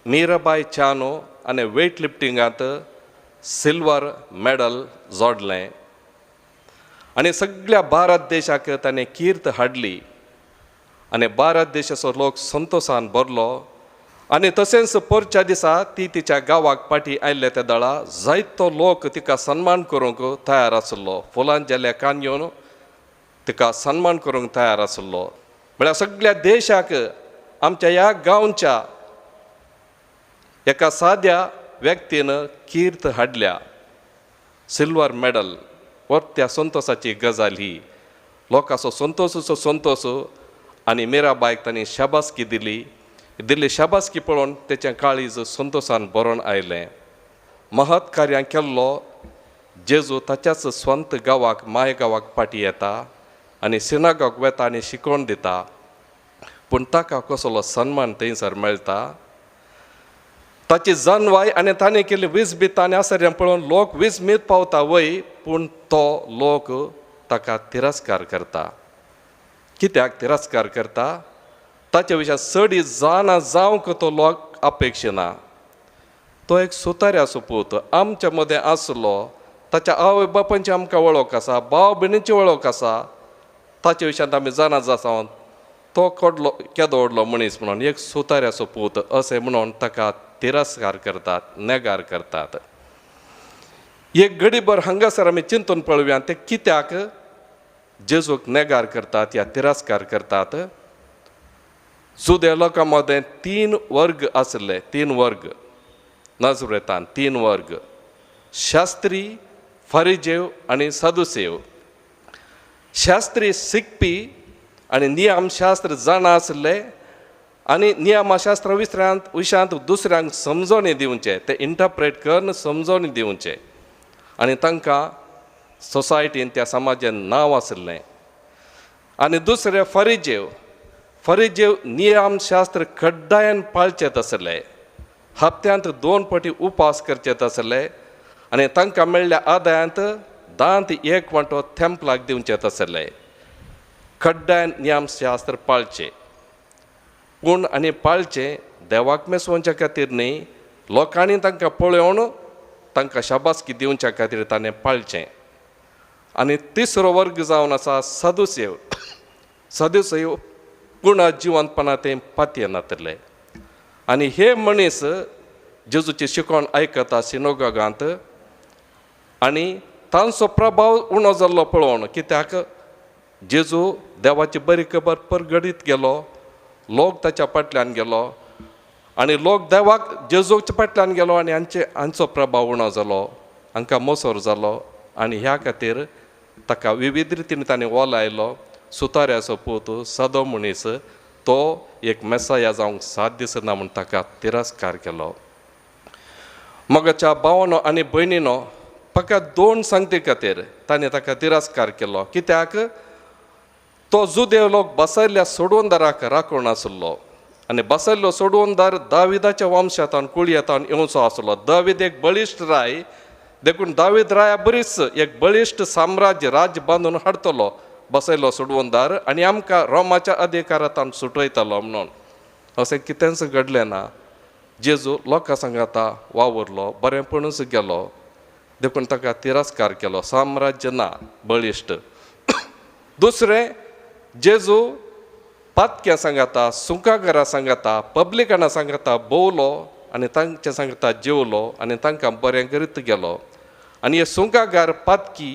मीराबाय चानू आनी वेट लिफ्टिंगांत सिल्वर मेडल जोडलें आनी सगळ्या भारत देशाक ताणें कीर्त हाडली आनी भारत देशाचो लोक संतोशान भरलो। आनी तशेंच पोरच्या दिसा ती तिच्या गांवाक पाटी आयिल्ले त्या दळा जायतो लोक तिका सन्मान करूंक तयार आसलो। फुलां जाल्या कान घेवन तिका सन्मान करूंक तयार आसलो। म्हळ्यार सगळ्या देशाक आमच्या ह्या गांवच्या एका साद्या व्यक्तीन कीर्त हाडल्या। सिल्वर मेडल त्या संतोषाची गजाल ही लोकांचो संतोषाचो संतोष। आनी मीराबायक तांणी शाबासकी दिली दिल्ली शाबासकी पळोवन तेचें काळीज संतोषान भरून आयलें। महत् कार्यां केल्लो जेजू ताच्याच स्वंत गांवाक माय गांवाक पाटी येता आनी सिनागोग वेता आनी शिकोवन दिता पूण ताका कसलो सन्मान थंयसर मेळटा। ताची जानवाय आनी ताणें केल्ली विजमीत आनी आसर्यां पळोवन लोक विजमीत पावता वय पूण तो लोक ताका तिरस्कार करता। कित्याक तिरस्कार करता? ताचे विशयान चड जाणा जावंक तो लोक अपेक्षिना। तो एक सुताऱ्याचो पूत, आमच्या मदें आसलो, ताच्या आवय बापायची आमकां वळख आसा, भाव भयणीची वळख आसा, ताचे विशयांत आमी जाणा जाता तो कडलो केदो व्हडलो मनीस म्हणून, एक सुताऱ्याचो पूत अशें म्हणून ताका तिरस्कार करतात, नेगार करतात। एक घडीभर हांगासर आमी चिंतून पळोवया ते कित्याक जेजूक नेगार करतात या तिरस्कार करतात। जुदे लोकां मदें 3 वर्ग आसले, 3 वर्ग नाजरेतान, 3 वर्ग, शास्त्री, फारिजेव आनी सादुसेव। शास्त्री शिकपी आनी नियमशास्त्र जाणा आसले आनी नियमशास्त्र विशयांत दुसऱ्यांक समजोणी दिवचे, ते इंटरप्रेट करून समजोणी दिवचे आनी तांकां सोसायटीन त्या समाजान नांव आसलें। आनी दुसरे फारिजेव, फारिजेव नियमशास्त्र कड्डायन पाळचेत आसले, हप्त्यांत 2 पटी उपास करचेत आसले आनी तांकां मेळ्ळ्या आदायांत दांत 1 वांटो थेंपलाक दिवचेत आसले। कड्डायन नियमशास्त्र पाळचें पूण आनी पाळचें देवाक मेसोवच्या खातीर न्ही, लोकांनी तांकां पळोवन तांकां शाबासकी दिवच्या खातीर ताणें पाळचें। आनी तिसरो वर्ग जावन आसा सादुसेव। सादुसेव गुणा जिवंतपणा ते पातयेनातले आनी हे मनीस जेजूची शिकवण आयकता सिनोगांत आनी तांचो प्रभाव उणो जाल्लो पळोवन, कित्याक जेजू देवाची बरी खबर परगडीत गेलो, लोक ताच्या फाटल्यान गेलो आनी लोक देवाक जेजूच्या फाटल्यान गेलो आनी हांचो प्रभाव उणो जालो, हांकां मोसोर जालो आनी ह्या खातीर ताका विविध रितीन ताणें ओलायलो। सुताऱ्याचो पूत, सादो मनीस, तो एक मेसाया जावंक साथ दिसना म्हूण ताका तिरस्कार केलो। मगाच्या भावानो आनी भयणीनो फकत 2 सांगते खातीर ताणें ताका तिरस्कार केलो, कित्याक तो जुदेव लोक बसयल्ल्या सोडवणदाराक राखून आसलो आनी बसयल्लो सोडवणदार दाविदाच्या वंशांत कुळयेंतान येवचो आसलो। दावीद एक बळिश्ट राय, देखून दावीद राया बरीच एक बळिश्ट साम्राज्य राज्य बांदून हाडटलो बसयलो सोडवणदार आनी आमकां रोमाच्या अधिकारांत सुटयतलो म्हणून। अशें कितेंच घडलें ना। जेजू लोकां सांगाता वावुरलो, बरेंपणूच गेलो, देखून ताका तिरस्कार केलो। साम्राज्य ना बळिश्ट। दुसरें, जेजू पातक्यां सांगाता, सुंकाघरां सांगाता, पब्लिकाना सांगाता भोवलो आनी तांचे सांगाता जेवलो आनी तांकां बरें करीत गेलो। आनी हे सुंकाघर पातकी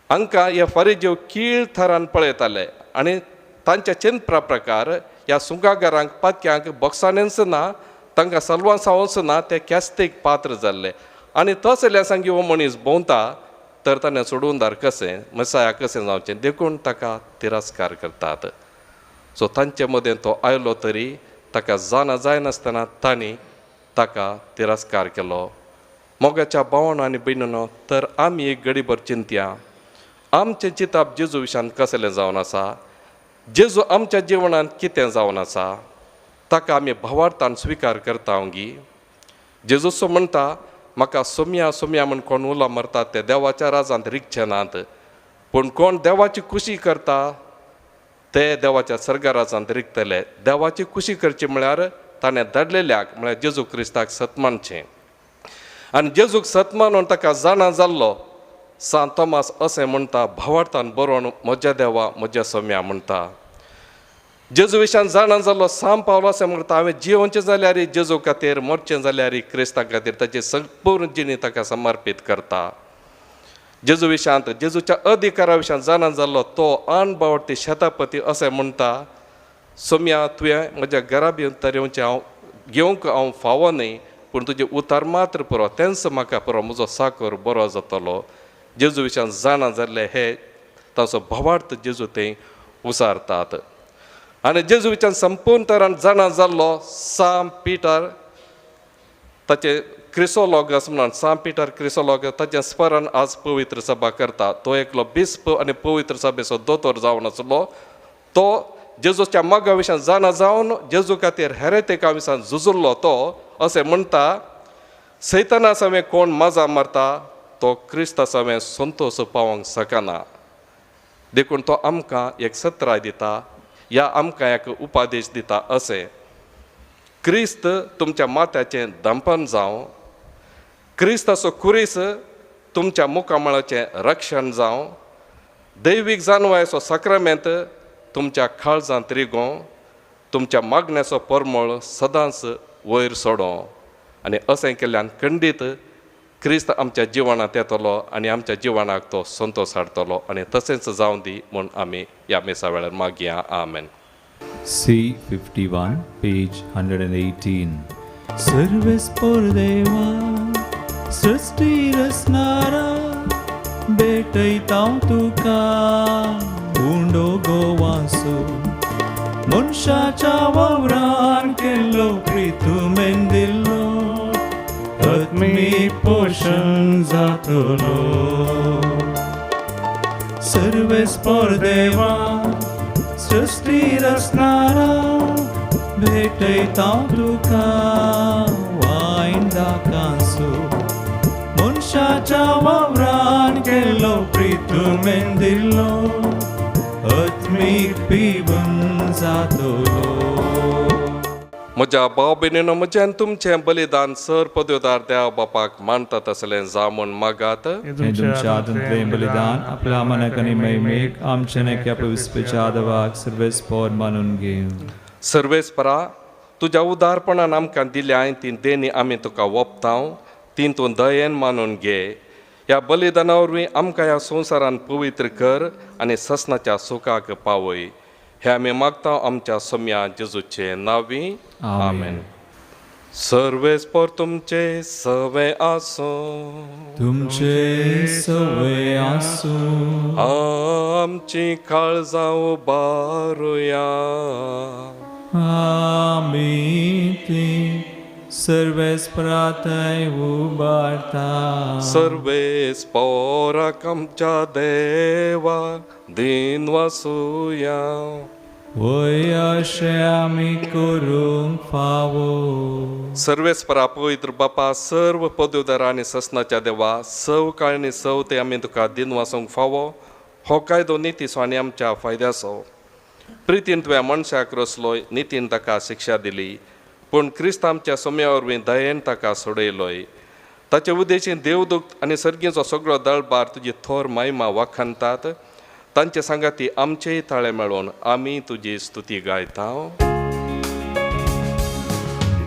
हांकां हे फारिजेव कीळ थरान पळयताले आनी तांच्या चिंतपा प्रकार ह्या सुंकाघरांक पातक्यांक बोक्साणेंच ना, तांकां सलवान सावंच ना, ते कॅस्तीक पात्र जाल्ले आनी तसल्या सांगी हो मनीस भोंवता तर ताणें सोडूनदार कशें, मसाया कशें जावचें, देखून ताका तिरस्कार करतात। सो तांचे मदें तो आयलो तरी ताका जाणा जायनासतना तांणी ताका तिरस्कार केलो। मोगाच्या भावानो आनी भयणीनो, तर आमी एक घडीभर चिंतया आमचें चिंतप जेजू विशयांत कसलें जावन आसा, जेजू आमच्या जिवनांत कितें जावन आसा, ताका आमी भावार्थान स्विकार करता गी। जेजूसो म्हणटा म्हाका सोम्या सोम्या म्हूण कोण उलो मारतात ते देवाच्या राजांत रिगचे नात, पूण कोण देवाची खुशी करता ते देवाच्या सर्गा राजांत रिगतले। देवाची खुशी करची म्हळ्यार ताणें धाडलेल्याक म्हळ्यार जेजू क्रिस्ताक सत मानचें आनी जेजूक सत मानून ताका जाणा जाल्लो सांत तोमास अशें म्हणटा भावार्थान बरोवन म्हज्या देवा म्हज्या सोम्या म्हणटा। जेजू विशयान जाणा जाल्लो सांत पावलो अशें म्हणटा हांवें जियोवचें जाल्यार जेजू खातीर, मरचें जाल्यार क्रिस्ता खातीर ताची संपूर्ण जिणी ताका समर्पीत करता। जेजू विशयांत जेजूच्या अधिकारा विशयांत जाणा जाल्लो तो अनबावटी शतापती अशें म्हणटा सोम्या तुवें म्हज्या घरा भितर येवचें हांव घेवंक हांव फावो न्हय, पूण तुजें उतार मात्र पुरो, तेंच म्हाका पुरो, म्हजो साकर बरो जातलो। जेजू विशयांत जाणा जाल्ले हे ताचो भावार्थ जेजू ते उसारतात। आनी जेजू विशयान संपूर्ण तरान जाणा जाल्लो सांत पीटर, ताचे क्रिसोलॉगस म्हणून सांत पीटर क्रिसोलॉगस ताचें स्मरण आज पवित्र सभा करता। तो एकलो बिस्प आनी पवित्र सभेचो दोतोर जावन आसलो। तो जेजूच्या मोगा विशयान जाणा जावन जेजू खातीर हेरेतेका विशयान झुजुल्लो। तो अशें म्हणटा सैताना सवें कोण मजा मारता तो क्रिस्ता सवें संतोश पावोंक शकना, देखून तो आमकां एक सत्राय दिता या आमकां एक उपादेश दिता अशें क्रिस्त तुमच्या माथ्याचें दंपन जावं, क्रिस्ताचो खुरीस तुमच्या मुखामळाचें रक्षण जावं, दैवीक जानवायचो साक्रामेंत तुमच्या काळजांत रिगों, तुमच्या मागण्याचो परमळ सदांच वयर सोडो आनी अशें केल्ल्यान खंडीत क्रिस्त आमच्या जिवनांत येतलो आनी आमच्या जिवनाक तो संतोश हाडटलो आनी तशेंच जावं दी म्हूण आमी ह्या मिसा वेळार मागया. आमेन. C51, page 118. सर्वेस्पोर देवा सृष्टी रचणारा भेटयता तुका उंडो गोवासो मनशाच्या वावरान केल्लो प्रितुमेन दिल्लो आत्मीक पोशण जातलो. सर्वेस्पोर देवा सृष्टी रचणारा भेटयता तुका वायन दाकांसो मनशाच्या वावरान केल्लो प्रितुमेन दिल्लो आत्मीक पिवन जातलो. म्हज्या भाव भयणीनो, म्हज्यान तुमचें बलिदान सर पदवेदार देव बापाक मानता तसलें जावं म्हूण मागात. हें तुमच्या हातांतलें बलिदान आपल्या मनाक आनी महिमेक आमच्या नेक्या पविस्पेच्या आदवाक सर्वेस्पोर मानून घेवं. सर्वेस्परा, तुज्या उदारपणान आमकां दिल्या ती देणी आमी तुका ओंपतांव, ती तूं दयेन मानून घे. ह्या बलिदाना वरवीं आमकां ह्या संवसारान पवित्र कर आनी ससनाच्या सुखाक पावय. हे आमी मागता आमच्या सोम्या जेजूचे नांवी. आमेन. सर्वेस्पोर तुमचे सवे आसूं, तुमचे सवे आसूं. आमची काळजां उबारुया, आमी ती सर्वेस्पराथंय उबारता. सर्वेस्पोराक आमच्या देवा दिन वासुया. वय अशें आमी करूंक फावो. सर्वेस्परा पवित्र बापा, सर्व पदवीधर आनी ससनाच्या देवा, सव काळ आनी सव ते आमी तुका दिन वासूंक फावो. हो कायदो नितीचो आनी आमच्या फायद्याचो. प्रितीन तुवें मनशाक रचलोय, नितीन ताका शिक्षा दिली, पूण क्रिस्त आमच्या सोम्या वरवीं दयेन ताका सोडयलोय. ताचे उद्देशीन देवदूत आनी सर्गीचो सगळो दळबार तुजी थोर महिमा वाखाणतात. तांचे सांगाती आमचेय ताळे मेळोवन आमी तुजी स्तुती गायता.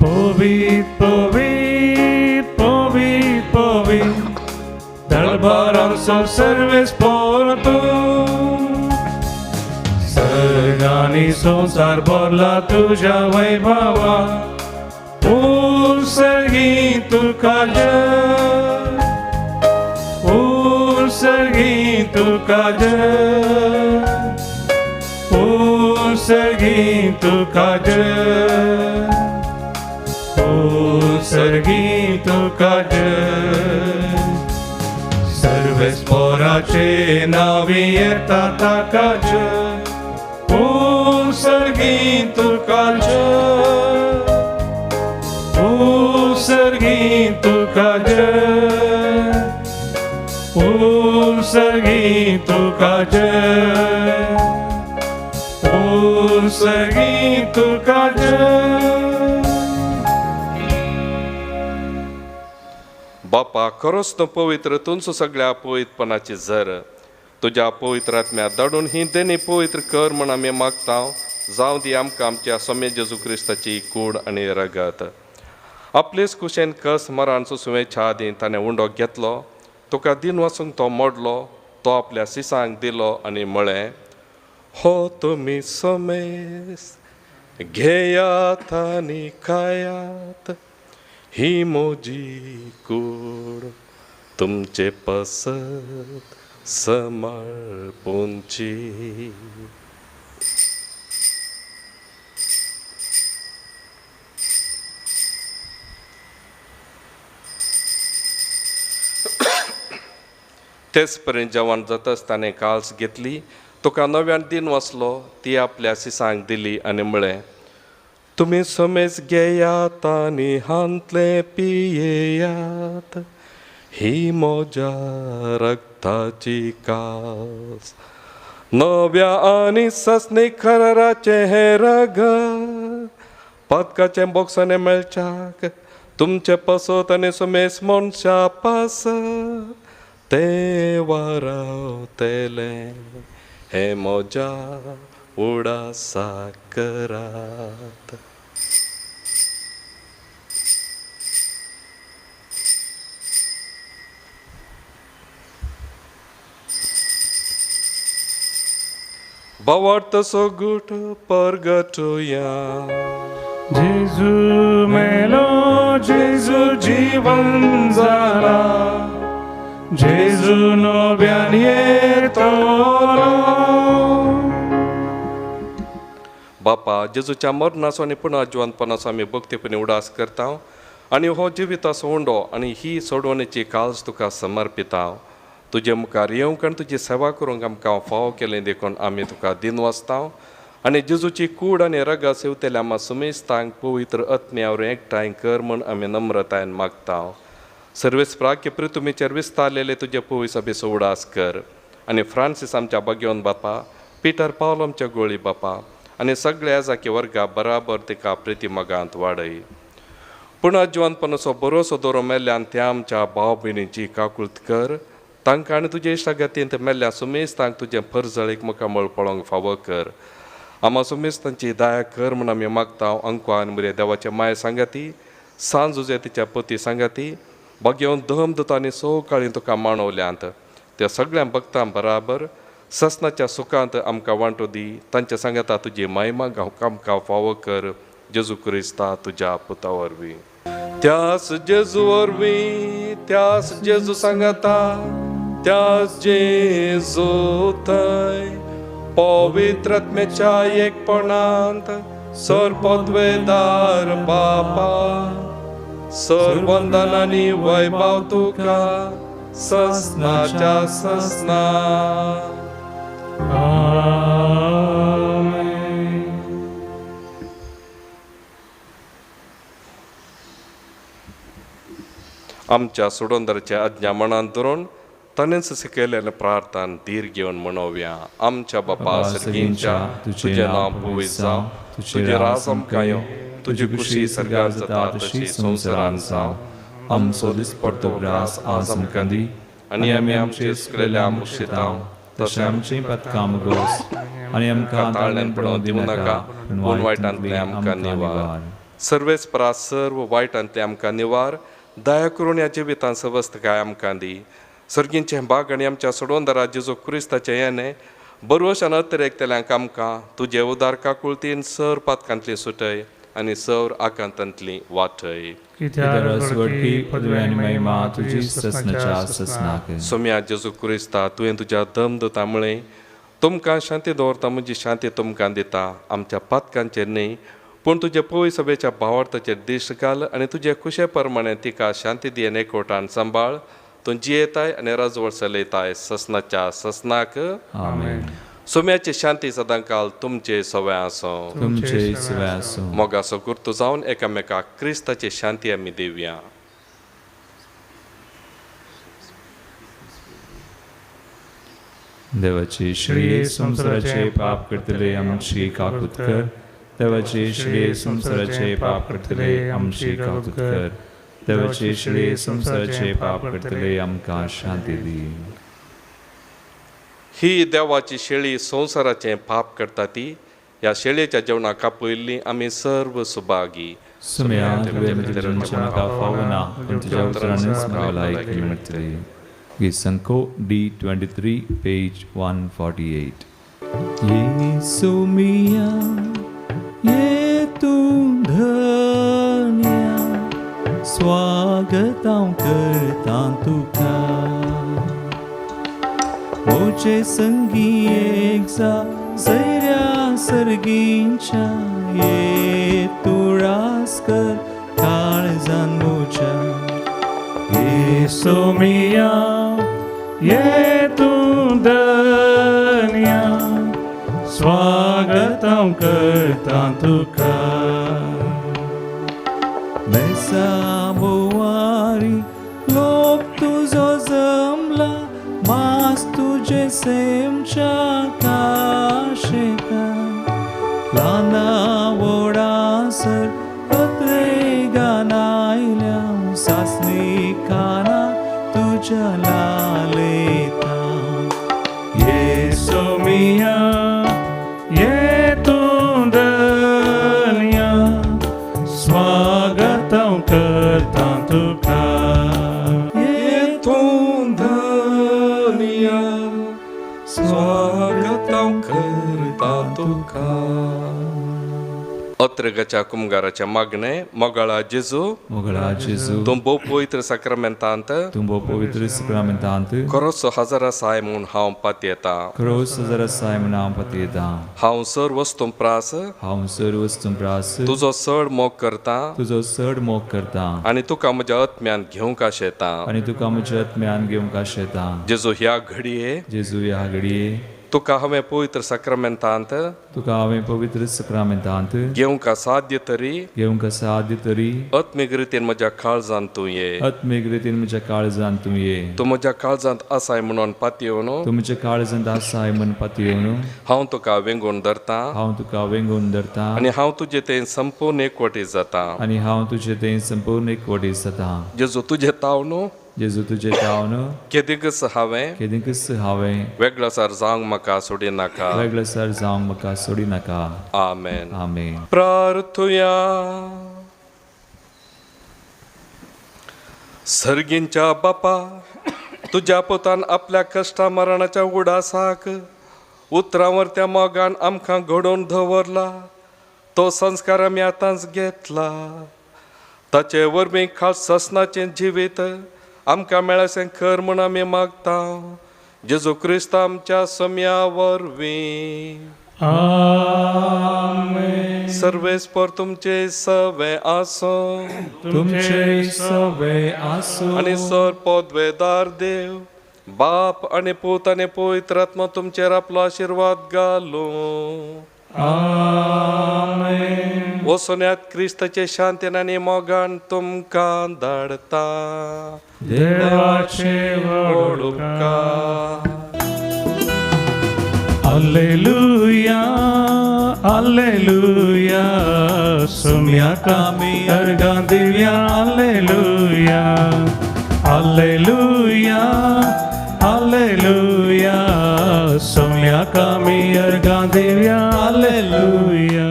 पवित पवित पवित पवित दरबारांचो सर्वेस्पोर तूं, सर्गांनी संवसार भरला तुज्या वैभवा, उत्सर्गी तुका जय, उत्सर्गी तुका जय, उत्सर्गी तुका जय, उत्सर्गी तुका जय. सर्वेस्पोराचे नांवी येता ताका जय, उत्सर्गी तुका जय, उत्सर्गी तुका जय, उत्सर्गी तुका जय, उत्सर्गी तुका जय. बापा, खरोच तूं पवित्र, तुमचो सगळ्या पवित्रपणाची झर. तुज्या पवित्र आत्म्या धाडून ही देणी पवित्र कर म्हूण आमी मागता. जावं दी आमकां आमच्या सोम्या जेजू क्रिस्ताची कूड आनी रगत. आपलेच कुशेन कस मरान सुसुवेच्या आदीं ताणें उंडो घेतलो, तुका दिन वचूंक तो मोडलो, तो आपल्या सिसांक दिलो आनी म्हळें, हो तुमी समेस घेयात आनी खायात, ही म्हजी कूड तुमचे पसत समर्पूंची. तेच पर्यंत जेवण जाताच ताणें काल्स घेतली, तुका नव्यान दिन वसलो, ती आपल्या सिसांक दिली आनी म्हळें, तुमी समेज घेयात आनी हांतलें पियेयात, ही म्हज्या रक्ताची कास, नव्या आनी ससनी खराचें हें रगत, पातकाचें बोगसाणें मेळच्याक तुमचे पासत आनी सुमेस मनशा पासत ते वारावतले हे म्हज्या उडासा करात. भावार्थ सोगूट परगटुया. जेजू मेलो, जेजू जीवन जाला, जेजू नव्यान येतलो. बापा, जेजूच्या मरणाचो आनी पुनः जिवंतपणाचो आमी भक्तीपणी उडास करता आनी हो जिविताचो उंडो आनी ही सोडवणेची काळज तुका समर्पिता. तुजे मुखार येवंक आनी तुजी सेवा करूंक आमकां फावो केलें देखून आमी तुका दिनवासता आनी जेजूची कूड आनी रगा सेवतल्या आमा सुमेस्तांक पवित्र आत्म्यावर एकठांय कर म्हूण आमी नम्रतायेन मागता. सर्वेस प्राक्य पृथ्वीचेर विस्तारलेले तुजे पवित्र सभेचो उडास कर आनी फ्रांसीस आमच्या बागेवन बापा, पिटर पावल आमच्या गोळी बापा आनी सगळ्या जाकी वर्गा बराबर तिका प्रिती मोगांत वाडय. पूण जिवनपणाचो बरोसो दोरो मेल्ल्यान त्या आमच्या भाव भयणींची काकूळत कर. तांकां आनी तुजे इश्टागतींत मेल्ल्या सुमेस्तांक तुजें फरजळीक मुखामळ पळोवंक फावो कर. आमा सुमेस्तांची दया कर म्हूण आमी मागता. अंको आनी मुरे देवाचे माय सांगाती, सांज उजेतीच्या पती सांगाती, बागेवन दहम दुता आनी सवकाळी तुका माणवल्यांत त्या सगळ्या भक्तां बराबर ससनाच्या सुखांत आमकां वांटो दी. तांच्या सांगाता तुजी महिमा आमकां फावो कर. जेजू क्रिस्ता तुज्या पुता वरवीं. त्यास जेजू वरवीं, त्यास जेजू सांगाता, त्यास जेजू थंय पवित्र आत्म्याच्या एकपणांत सर्वपदवेदार बापा, सर्वंदन आनी वैभव तुका ससनाच्या ससना. आमच्या सोडोंदराच्या आज्ञा मनांत धरून ताणेंच शिकयलेल्या प्रार्थान धीर घेवन म्हणोवया. आमच्या बापा सर्गींच्या, तुजें नांव पवित्र जावं, तुजें राज आमकां येवं, तुजी खुशी सर्गार जाता तशी संवसारांत जावं. आमचो दिसपडतो ग्रास आज आमकां दी आनी आमी आमचे चुकलेल्या मुक्षितां तशें आमचीं पथकां मुगोस आनी आमकां ताळण्यान पडोवंक दिवं नाका, पूण वायटांतलें आमकां निवार. सर्वेस परा सर्व वायटांतलें आमकां निवार. दया करून ह्या जिवितांत सवस्तकाय आमकां दी. सर्गींचें बाग आनी आमच्या सोडोंदरा जेजू क्रिस्ताचें येणें बरवशान अतिरेकतल्यांक आमकां तुजे उदार काकुळतीन सर पातकांतली सुटय आनी सर आकांतांतली वाटय. सोम्या जेजू क्रिस्ता, तुवें तुज्या दम दुता म्हळें, तुमकां शांती दवरता, म्हजी शांती तुमकां दिता. आमच्या पातकांचेर न्हय पूण तुजे पवित्र सभेच्या भावार्थाचेर दिश्ट घाल आनी तुजे खुशे प्रमाणे तिका शांती दी आनी एकवटान सांबाळ. तूं जियेताय आनी राजवट चलयताय ससनाच्या ससनाक. आमेन. सोम्याची शांती सदांकाल तुमचे सवय आसूं. तुमचे सवय आसूं. मोगाचो गुर्तू जावन एकामेकाक क्रिस्ताची शांती आमी दिवया. देवाची श्री संसाराचे पाप करतले आमची काकूत कर. देवाची श्री संसाराचे पाप करतले आमची काकूत कर. देवाची श्री संसाराचे पाप करतले आमकां शांती दी. ही देवाची शेळी संवसाराचें पाप करता ती ह्या शेळयेच्या जेवणाक कापयल्ली आमी सर्व सुभागी. सुम्या तुवें म्हज्या म्हाका फावना, पूण तुज्या उतरानच म्हाका लायकी मेळटली. गीत D23 page 148. येसू मिया ये तूं धन्या, स्वागत हांव करतां तुका. म्हजे संगी एक जा सैऱ्या सर्गींच्या, ये तूं रास कर काळजान म्हज्या. येसू मिया ये तूं धन्या, स्वागत हांव करतां तुका. बेसा बोवारी लोक तुजो जमला, मास तुजे सेमच्या काशेता. ल्हाना व्हडासर आसली काना तुज्या लालेता ये सोमिया ये तूं धन्या स्वागत हांव करता तुका ये तूं धनिया स्वागत हांव करता तुका. अत्रगाच्या कुमगाराच्या मागणें मोगाळा जेजू मोगळा जेजू तूं भोव पवित्र साक्रामेंतांत तूं भोव पवित्र साक्रामेंतांत खरोच हजर आसाय म्हूण हांव पातयेतां. खरोच हजर आसाय म्हूण हांव पातयेतां. हांव सर वस्तूं प्रास हांव सर वस्तूं प्रास तुजो चड मोग करता तुजो चड मोग करता आनी तुका म्हज्या आत्म्यान घेवंक आशेतां. आनी तुका म्हज्या आत्म्यान घेवंक आशेतां. जेजू ह्या घडये जेजू ह्या घडये तुका हांवें पवित्र साक्रामेंतांत तुका हांवें पवित्र साक्रामेंतांत घेवंक असाध्य तरी घेवंक असाध्य तरी आत्मीक रितीन म्हज्या काळजांत तूं ये. आत्मीक रितीन म्हज्या काळजांत तूं ये. तूं म्हज्या काळजांत आसाय म्हणून पातयेवन तूं म्हज्या काळजांत आसाय म्हूण पातयेवन हांव तुका वेंगोवन धरतां. हांव तुका वेंगोवन धरतां आनी हांव तुजे ते संपूर्ण एकवटी जाता. आनी हांव तुजे ते संपूर्ण एकवटी जाता. जेजू तुजे तावन जेजू तुजे तावन केदीकच हांवें केदीकच हांवें वेगळोसार जावंक म्हाका सोडिनाका. वेगळोसार जावंक म्हाका सोडिनाका. आमेन. आमेन. प्रार्थुया. सर्गींच्या बापा तुज्या पुतान आपल्या कश्टा मरणाच्या उडासाक उतरांवर त्या मोगान आमकां घडोवन दवरला तो संस्कार आमी आतांच घेतला. ताचे वरवीं खास ससनाचें जिवीत आमकां मेळसें खर म्हूण आमी मागता. जेजू क्रिस्त आमच्या सम्या वरवीं. आमेन. सर्वेस्पर तुमचे सवे आसूं. तुमचे सवे आसूं. आनी सर पदवेदार देव बाप आनी पूत आनी पवित्र आत्मा तुमचेर आपलो आशिर्वाद घालूं. आमेन. वसोन्यात क्रिस्ताचे शांतीन आनी मोगान तुमकां धाडता. देवाचे व्हड उपकार. Alleluia, alleluia, सुम्याक आमी अर्गां दिवया. Alleluia, alleluia, alleluia, सुम्याक आमी अर्गां दिवया. आलेलुया.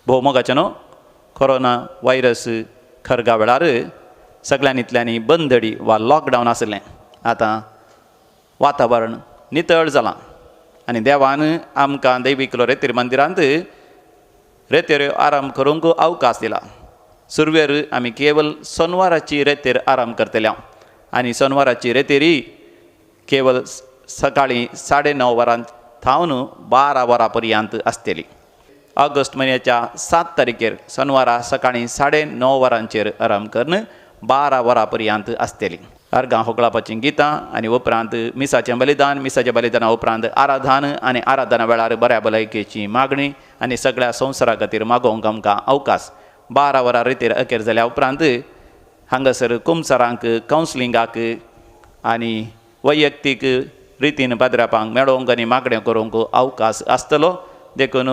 भोव मोगाचें न्हू कोरोना व्हायरस खरगा वेळार सगळ्यांनी बंदडी वा लॉकडावन आशिल्लें. आतां वातावरण नितळ जालां आनी देवान आमकां दैवीक रेतीर मंदिरांत रेतेर आराम करूंक अवकाश दिला. सुरवेर आमी केवल सोनवाराची रेतेर आराम करतले आनी सोनवाराची रेतेरी केवल सकाळीं 9:30 वरां थावन 12 वरां पर्यंत आसतली. ऑगस्ट म्हयन्याच्या 7 तारखेर सोनवारा सकाळीं 9:30 वरांचेर आराम करून 12 वरां पर्यंत आसतली. अर्गां होगळापाचीं गितां आनी उपरांत मिसाचें बलिदान, मिसाच्या बलिदाना उपरांत आराधन आनी आराधना वेळार बऱ्या भलायकेची मागणी आनी सगळ्या संवसारा खातीर मागोवंक आमकां अवकाश. 12 वरां रितीर अखेर जाल्या उपरांत हांगासर कुमसारांक कावन्सिलिंगाक आनी वैयक्तीक रितीन पाद्रापांक मेळोवंक आनी मागण्यो करूंक अवकाश आसतलो. देखून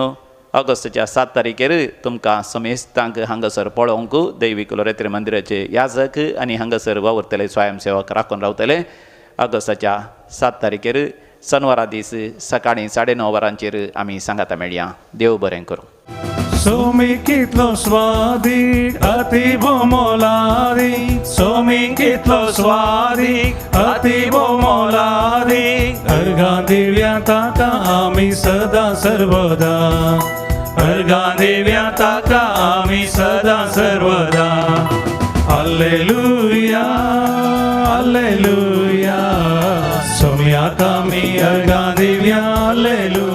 ऑगस्टाच्या 7 तारखेर तुमकां समेस्तांक हांगासर पळोवंक दैवीक लोरेत्री मंदिराचे याजक आनी हांगासर वावुरतले स्वयंसेवक राखून रावतले. ऑगस्टाच्या 7 तारखेर सनवारा दीस सकाळीं 9:30 वरांचेर आमी सांगाता मेळया. देव बरें करूं. सोमी कितलो स्वादीक अति मोलादीक, सोमी कितलो स्वादीक अति मोलादीक, अर्गां दिव्या ताका आमी सदा सर्वदा, अर्गां दिव्या ताका आमी सदा सर्वदा. अल्लेलुया, अल्लेलुया, सोम्याक आमी अर्गां दिव्या. अल्लेलुया.